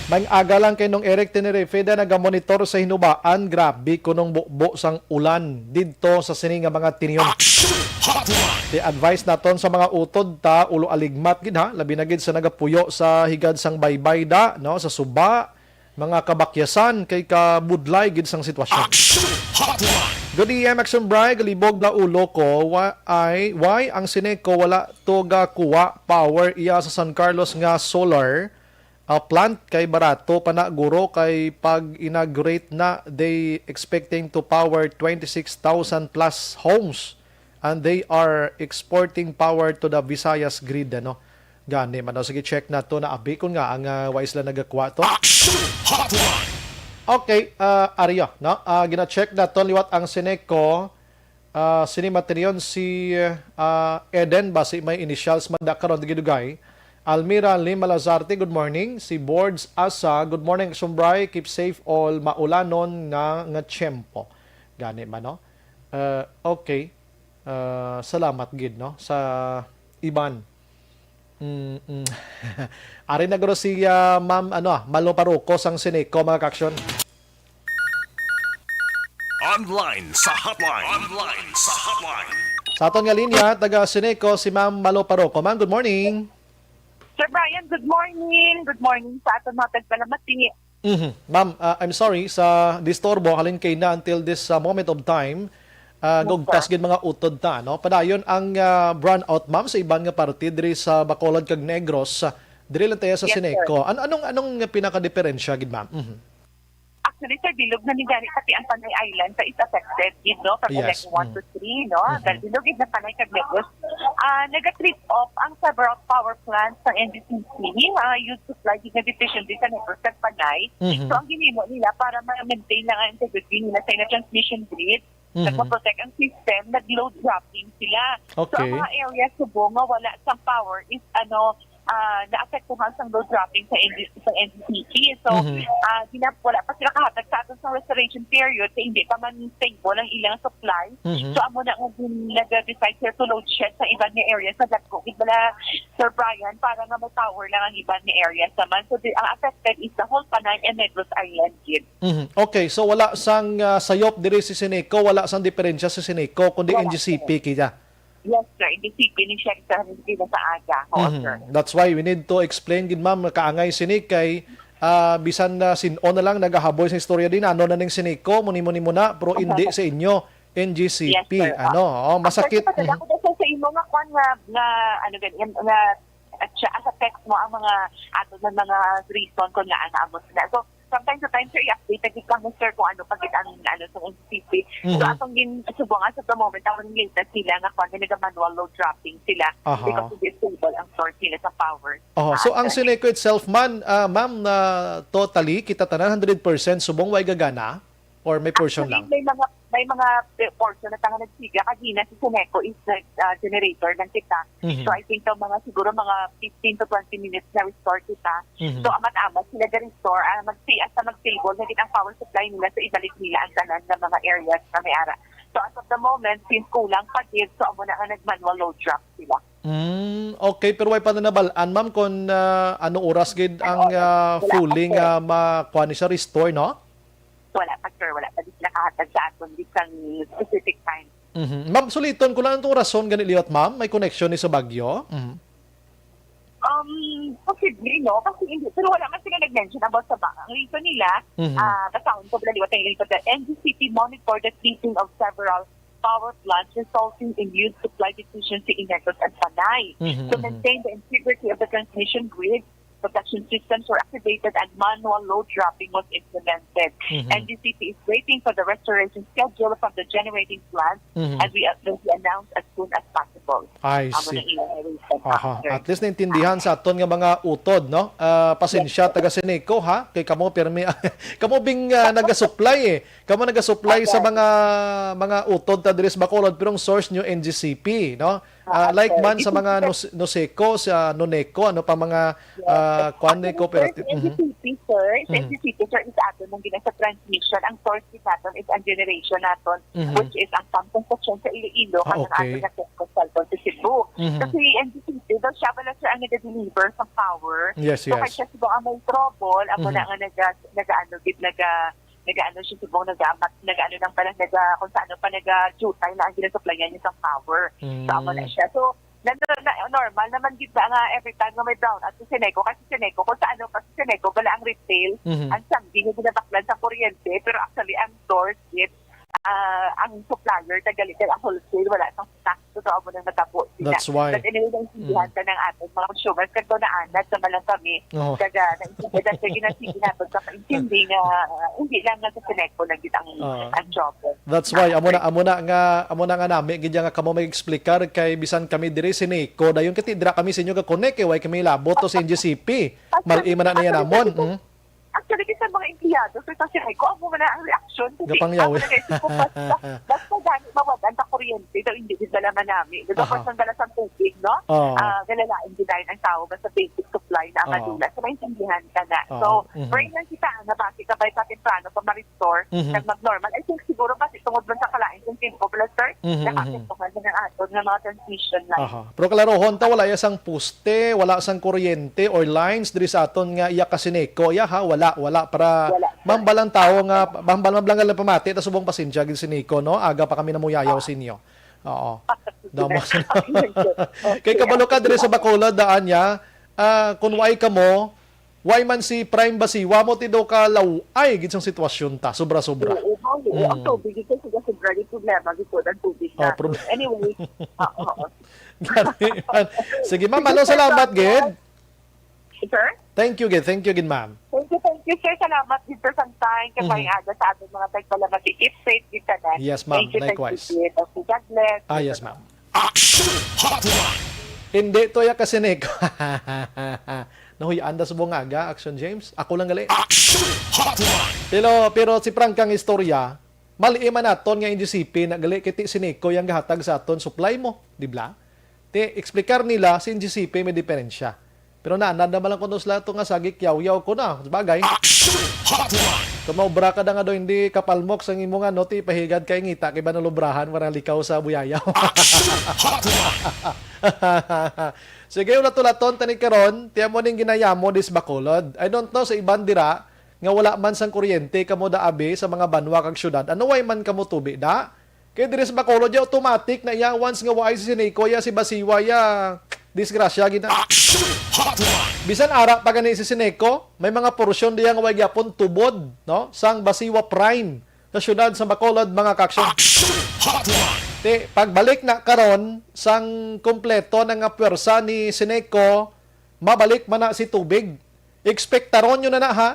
May aga lang kay Nong Eric Tenerife na nagamonitor sa hinubaan. Grabe kunong bubo sang ulan didto sa sini nga mga tinion. Ti advice naton sa mga utod ta, ulo aligmat gid ha, labi na gid sa nagapuyo sa higad sang baybay da, no, sa suba, mga kabakyasan kay kabudlay gid sang sitwasyon. Action Hotline! Good A M, Action Bri, galibog na ulo ko. Why, why ang Sineco wala to gakuha power iya sa San Carlos nga solar, ah, plant kay barato pa na guro kay pag inaugurate na they expecting to power twenty-six thousand plus homes and they are exporting power to the Visayas grid, ano. Gani man, no? Sige, check na to na abi kung nga ang, ah, wala sila nagakuha to. Action Hotline! Okay, ah, Arya, no? Ah, gina-check na to liwat ang Sineco. Ah, sini matinion si, ah, Eden, basi may initials man da karon, dugay-dugay. Almira Lima Lazarte, good morning. Si Boards Asa, good morning, Action Bri. Keep safe all maulanon nga, nga tiyempo. Gani man, no? Ah, okay. Ah, salamat gid, no, sa iban. Mm, mm. Ari na guro si, ah, Ma'am, ano, ah, Malo Paruko sang Sineco, mga ka-action. Online sa hotline. Online sa hotline. Sa aton nga linya, taga Sineco, si Ma'am Malo Paruko. Ma'am, good morning. Sir Brian, good morning. Good morning sa aton mga tagpalamati. Mhm. Ma'am, ah, I'm sorry sa disturbo, halin kay na until this, ah, moment of time, ah, Yes, gaugtas sir. gid mga utod ta, no? Padayon ang, ah, brownout, ma'am, sa iban nga parte diri sa Bacolod kag Negros, ah, diri lang tayo sa Yes, sir. Sineco. An-, anong, anong pinakadiperensya gid, ma'am? Mhm. Actually, sir, bilog na ni gani pati ang Panay Island sa is affected gid, no? From Yes. eleven one to Mm. three, no? Mhm. Dahil bilog gid na Panay kag Negros. Ah, nag-trip off ang several power plants ng N G C C. Ah, yung supply gid na deficiency sa Negros kag Panay. Mhm. So, ang ginimo nila para ma-maintain lang ang integrity nila sa ina transmission grid, Mhm. nagpa-protect ang system, nag-load dropping sila. So, Okay. ang mga areas subong nga wala sang power is, ano, ah, naapektuhan sang load dropping sa N G, sa N G C P. So, Mhm. ah, gina-, wala pa sila kahatag sa aton sa restoration period kay hindi pa man stable ang ilang supply. Mhm. So, amo na nga gin-, nag-decide sila to load shed sa iban nga areas sa dagko gid bala, Sir Brian, para nga may power lang ang iban nga areas naman. So, the, ang affected is the whole Panay and Negros Island gid. Mhm. Okay, so wala sang, ah, sayop diri si Sineco, wala sang diferensya si Sineco, kundi Wala, N G C P sir. kita. Yes, sir. N G C P ni siya sa, sa aga. Oo, Mhm. sir. That's why we need to explain gid, ma'am, kaangay sini kay, ah, bisan na sin-o na lang nagahaboy sa istorya din, ano na ning Sineco, muni-muni mo na, pero hindi sa inyo, N G C P, Yes, sir. ano, oh, Actually, masakit. Kapatid, Mhm. ako na sa, sa imo nga kwan nga, nga, ano gani, nga, at siya, as affect mo ang mga, ato na mga reason kung nga, ano, amo sila. So, from time to time, sir, i-update na gid kamo, sir, kung ano pa gid ang, ano, sa N G C P. So, Mhm. atong gin-, subong as of the moment, ang latest nila nga kwan, nga naga-manual load dropping sila Aha. because hindi stable ang source nila sa power. Aha. So, Ah, ang sir. Sineco itself man, ah, ma'am, na totally, kita tanan, hundred percent subong, way gagana? Or may portion Actually, lang? may mga, may mga pe-, portion na tanga nagsiga. Kagina si Sineco is nag, ah, generator lang kita. Mhm. So, I think daw mga, siguro mga fifteen to twenty minutes na restore kita. Mhm. So, amat-amat sila ga-restore, ah, mag-, hasta mag-stable na gid ang power supply nila, so ibalik nila ang tanan nga mga areas na may ara. So, as of the moment, since kulang pa gid, so amo na nga nag-manual load drop sila. Mm, okay, pero way pa na nabal-an, ma'am, kung, ah, ano oras gid Ano ang, oras? ah, Wala pa, fully sir. nga makuha ni siya restore, no? Wala pa, sir. Wala pa di sila kahatag sa aton di sang specific time. Mhm. Ma'am, suliton ko lang itong rason gani liwat, ma'am. May connection ni sa bagyo? Mhm. Um, possibly, no? Kasi hindi, pero wala man sila nag-mention about sa ba-, ang reason nila, Mhm. ah, basahon ko pala liwat ang ito, the N G C P monitor the sleeping of several power plants resulting in huge supply deficiency in Negros and Panay. Mhm, To mhm. maintain the integrity of the transmission grid, protection systems were activated and manual load dropping was implemented. Mhm. N G C P is waiting for the restoration schedule from the generating plant Mhm. and we, uh, will be announced as soon as possible. I see. Aha. At least naintindihan sa aton nga mga utod, no? Ah, pasensya, taga Seneco, ha? Kay kamo pirmi, kamo bing, ah, nagasupply, eh. Kamo nagasupply sa mga mga utod ta diri sa Bacolod, pero ang source nyo N G C P, no? Ah, like man sa mga Nus- Noseco, sa Noneco, ano pa mga, ah, kwan, eh, cooperative. N G C P, sir, is N G C P, sir, is aton ang gina sa transmission. Ang source is aton is ang generation naton, which is ang Pam Construction sa Iloilo, kag ang aton nga Tecos Falcon sa Cebu. Kasi N G C P, daw siya bala, sir, ang nag-deliver sa power. Yes, yes. So, kay siya siguro ang may trouble, amo na nga naga, nagaano gid, naga, nagaano siya subong, nagamat, nagaano lang pala, naga, kung sa ano pa, naga-jutay na ang ginasupplyan niya sa power. So, amo na siya. So, na, na, na- normal naman gid ba nga every time nga may brownout sa Seneco, kasi Seneco, kung sa ano pa sa Seneco, wala ang retail, ang sanggi nga ginabaklan sa kuryente, pero actually, ang source gid, ah, ang supplier, tagali, ang wholesale, wala sang stock. So, amo nang natabo sila. That's why. But anyway, naintindihan ka ng ating mga consumers. Kag daw naanad naman lang kami. Oo. Kag, ah, naintindihan sa ginasige natin sa paintindi nga, ah, hindi lang nga sa Seneco lang gid ang, Oo. ang trouble. That's why, amo na, amo na nga, amo na nga nami gid nga kamo mag-explicar, kay bisan kami diri Seneco, dayon kay dira kami sa inyo ga-connect, eh, way kami labot to sa N G C P. Mal-i man na niya namon. Mm. Actually, bisan mga empleyado, sir, sa Seneco, amo man na ang reaksyon. Kasi gapangyaw, amo na, guys, ko, basta, basta gani mawad-an ta kuryente, daw hindi gid bala manami. Di ba, Oo. First, ang dala sa tubig, no? Oo. Ah, galalain gid ang tao, basta basic supply na ang Oo. madula. So, maintindihan ka na. Oo. So, Mhm. pray lang kita, nga basi ka ba, pa temprano pa ma-restore, Mhm. nag mag-normal. I think siguro, basi tungod man sa kalain sa tempo, bala, sir, Mhm, mhm. nakaapektuhan na ang aton nga mga transmission line. Aha. Pero klarohon ta, wala ya sang poste, wala sang kuryente or lines diri sa aton nga iya ka Seneco. Iya ha, wala, wala. Para Wala. Mahambal ang tawo nga, mahambal, mahambal nga lang pamati, ta subong pasensya gid Seneco, no? Aga pa kami namuyayaw sa inyo. Oo. Damo sa Kay kabalo ka diri sa Bacolod, daan niya, ah, kung way kamo, way man si Prime Basiwa mo, ti daw ka law-ay gid sang sitwasyon ta, sobra-sobra. Oo, oo, ang Mm. tubig ito, sobra-sobra, di problema, di po ang tubig Oh, na. Prob- Anyway, oo, oo. Gani man. Sige, ma'am, Sige, ano, sir, salamat, Doc. Gid. Sir? Thank you, gid. Thank you, gid, ma'am. Thank you, thank you, sir. Salamat, gid, sir, sa time. Kay Mhm. maayong aga sa ating mga tagpalamati. Keep safe, gid, tanan. Yes, ma'am. Thank you, thank you, Likewise. gid. Okay, God bless. Ah, yes, ma'am. Action Hotline! Hindi to ya ka Seneco. Nahuy-an da subong nga aga, Action James. Ako lang gali. Action Hotline! Pero, pero si Prangkang istorya, mali man naton nga N G C P na gali, kay ti Seneco yang gahatag sa aton supply mo, di ba? Ti, explicar nila si N G C P may diferensya. Pero naanad naman lang kuno sila to nga sagik yawyaw ko na. Sabagay. Action Hotline! Kung maobra ka na nga daw hindi kapalmok sa imo nga, no, ti pahigad kay ngita kay ba nalubrahan, wala likaw sa buyayaw. Action Hotline! Sige, ulat-ulaton tani karon, tiyan mo ning ginayamo dis Bacolod. I don't know sa iban dira nga wala man sang kuryente kamo da abi sa mga banwa kag syudad. Ano, way man kamo tubi da? Kay diri sa Bacolod ya, automatic na iya, once nga waay si Seneco ya, si Basiwa ya, disgrasya gid na. Action Hotline! Bisan ara pa gani si Seneco, may mga porsyon diya nga way gyapon tubod, no? Sang Basiwa Prime sa siyudad sa Bacolod, mga ka-action. Action Hotline! Ti, pagbalik na karon sang kompleto na nga pwersa ni Seneco, mabalik man na si tubig. Ekspektaron nyo na na, ha,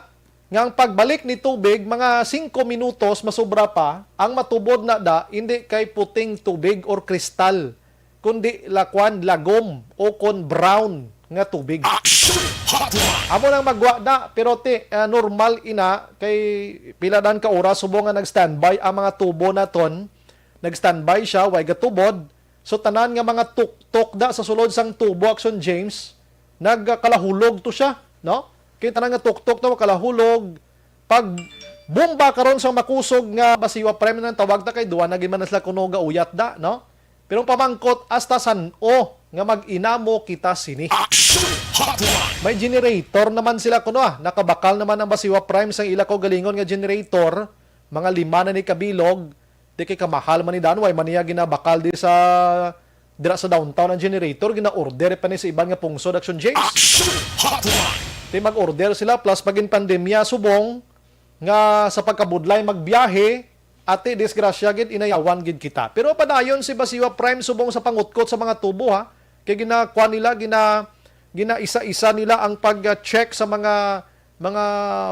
nga ang pagbalik ni tubig, mga singko minutos, masobra pa, ang matubod na da, hindi kay puting tubig or kristal, kundi lakwan, lagom, o kon brown nga tubig. Action Hotline! Amo nang magwa na, pero ti, ah, normal ina, kay pila dan ka oras subong nga nag-standby ang mga tubo naton, nag-standby siya, way gatubod. So, tanan nga mga tuktok da sa sulod sang tubo, Action James, nagkalahulog to siya, no? Kay tanan nga tuktok to, kalahulog. Pag bomba karon sa makusog nga Basiwa Prime nang tawag ta, kay duwa na gid man sila kuno gauyat da, no? Pero ang pamangkot, hasta san-o nga mag-inamo kita sini? Action Hotline! May generator naman sila kuno, ah. Nakabakal naman ang Basiwa Prime sang ila kaugalingon nga generator, mga lima na ni kabilog, di kay kamahal man ni dan, way man niya ginabakal di sa, dira sa downtown ang generator, gina-order pa ni sa iban nga pungsod, Action James. Action Hotline! Di mag-order sila, plus pagin pandemya, subong nga sa pagkabudlay magbiyahe, ati, disgrasya gid, inayawan gid kita. Pero padayon si Basiwa Prime subong sa pangutkot sa mga tubo, ha. Kay ginakuan nila, gina-, ginaisa-isa nila ang pag-check sa mga, mga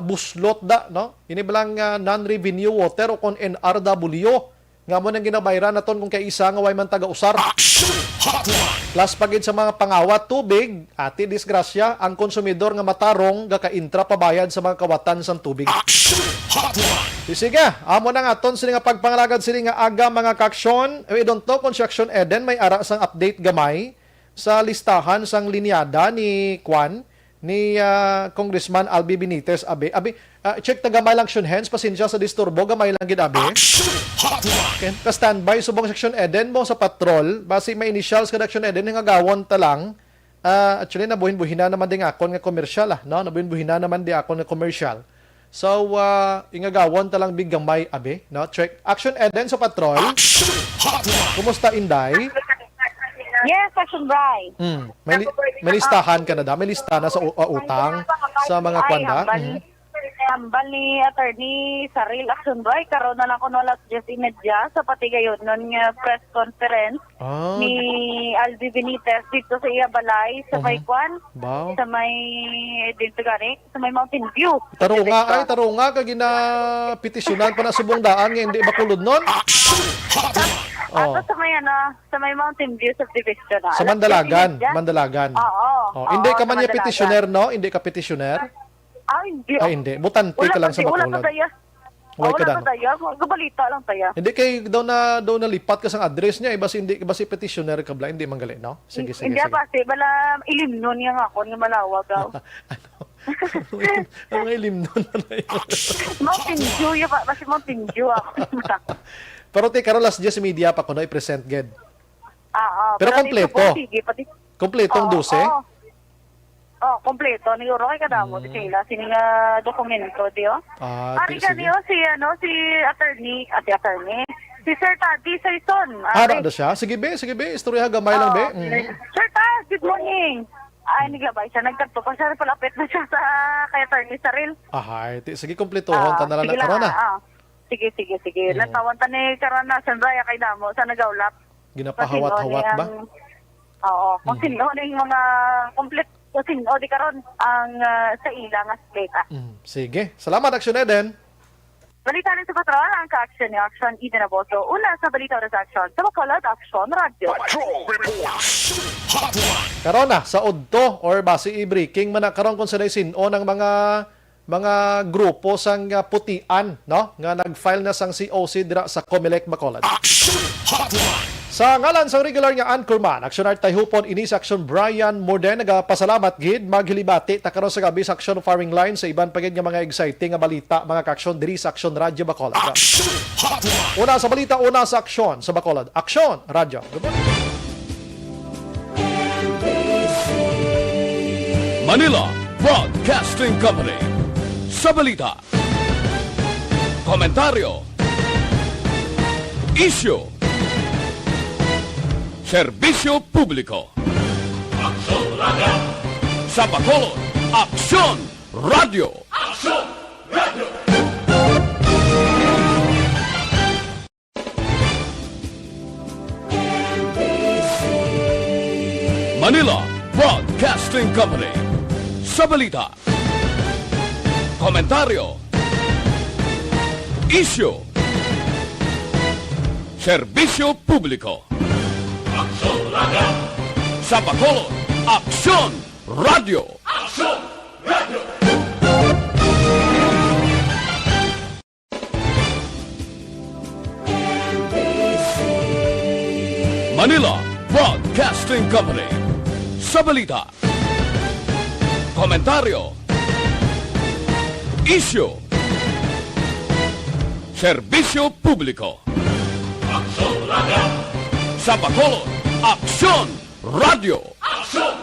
buslot da, no? Ini ba lang, ah, non-revenue water o kon N R W? Nga mo nang ginabayran naton kung kay isa nga way man taga-usar. Action Hotline! Plus pa gid sa mga pangawat tubig, ati disgrasya, ang konsumidor nga matarong gakaintra pabayad sa mga kawatan sang tubig. Action Hotline! Di sige, amo na nga aton sini nga pagpangalagad sini nga aga, mga kaaksyon. We don't know kung si Action Eden may ara sang update gamay sa listahan sang linyada ni Kwan, ni, ah, Congressman Albi Benitez, abi. Abi, ah, check ta gamay lang, Shun Hens, pasensya sa disturbo, gamay lang gid, abi. Action Hotline! Okay, ka-standby subong si Action Eden mo sa patrol, basi may initials ka, Action Eden, nga gawon ta lang. Ah, actually, nabuhin-buhina naman din akon nga commercial, ah, no? Nabuhin-buhina naman di akon nga commercial. So, ah, ingagawon ta lang big gamay, abi, no? Check. Action Eden sa patrol. Action Hotline! Kumusta, Inday? Yes, Action Bry. Hmm. May li-, may listahan ka na da? May lista na sa u-, uh, utang sa mga Ay, kwanda? Hambal, Mhm. Hambal ni Attorney Saril, Action Bry. Karon na lang kuno alas diyes y media sa patigayonon nga press conference Ah, ni Albi Benitez dito sa iya balay sa may Mhm. Kwan, Wow. sa may, dito gani, sa may Mountain View. Tarunga, ay, tarunga, kag ginapetisyonan pa na subong daan nga hindi makulod nun. Action Hotline! Oh. Ato sa may, ano, sa may Mountain View subdivision, ah. Sa Alas Mandalagan, diyes y media. Mandalagan. Oo. Oh, Oo, hindi ka sa man niya Mandalagan. Petitioner, no? Hindi ka petitioner? Ah, hindi. Ay, hindi. Butante Wala ka lang pa sa di-, wala Bacolod. pa daya. Way Wala ka pa damo. daya. Gabalita lang daya. Hindi kay daw na, daw nalipat ka sang address niya, eh, basi hindi, basi petitioner ka bala, hindi man gali, no? Sige, sige, Hindi sige. pa, si, bala, ilimnon niya nga ako, nga malawag daw. Ano? Ang mga ilimnon na na yun. Mountain Dew, yun pa, basi Mountain Dew ako. Pero ti, karon alas diyes y media pa kuno i-present gid. Ah, ah, Pero pero dito kompleto. po, sige, pati Kompletong Oo, dose? oo. Oh, kompleto. Niguro kay kadamo Mm. di sila. Sini nga dokumento, di, oh. Ah, Ari ti, sige. kani, oh, si, ano, si attorney, ah, si attorney. Si Sir Taddy Saison. Ah, Ari. na siya? Sige, be. Sige, be. Istorya gamay lang, be. Oh, Mm. Sir Tad, good morning. Ay, naglabay siya. Nagkadto pa siya. Palapit na siya sa kay Attorney Saril. Ahay, ti, sige, kompletuhon Ah, ta na lang sige na lang, karon, ah. ah. Sige, sige, sige. Oo. Lantawan ta ni karon na, siyempre, kay damo sa nagawlap. Ginapahawat-hawat Kung sino ba? ni ang, oo, kung Mhm. sino ni mga komplet-, kung sino di karon ang, ah, sa ila nga slate, ah. Mhm. Sige. Salamat, Action Eden. Balita rin sa Patrol, ang ka-action ni Action Eden Aboso. Una sa balita, oras sa Action. Sa Bacolod, Action Radio. Patrol Report. Hotline. Karon na, sa udto or basi i-breaking man na karon kung sanay sin-o ng mga mga grupo sang, ah, putian, no, nga nag-file na sang C O C dira sa Comelec Bacolod. Action Hotline. Sa ngalan sang regular nga anchorman, Action Art Tayhupon, ini sa Action Brian Morden, nagapasalamat gid. Maghilibati ta karon sa gabi sa Action Firing Line sa iban pa gid nga mga exciting nga balita, mga ka-action, diri sa Action Radyo Bacolod. Action Hotline. Una sa balita, una sa aksyon sa Bacolod. Action Radyo. Good morning. Manila Broadcasting Company. Sa balita, komentaryo, isyu, serbisyo publiko. Aksyon Radyo. Sa Bacolod, Aksyon Radyo. Aksyon Radyo. Manila Broadcasting Company. Sa balita, komentaryo, isyu, serbisyo publiko. Aksyon Radyo. Sa Bacolod, Aksyon Radyo. Aksyon Radyo. Manila Broadcasting Company. Sa balita, komentaryo, isyu, serbisyo publiko. Aksyon Radyo. Sa Bacolod, Aksyon Radyo. Aksyon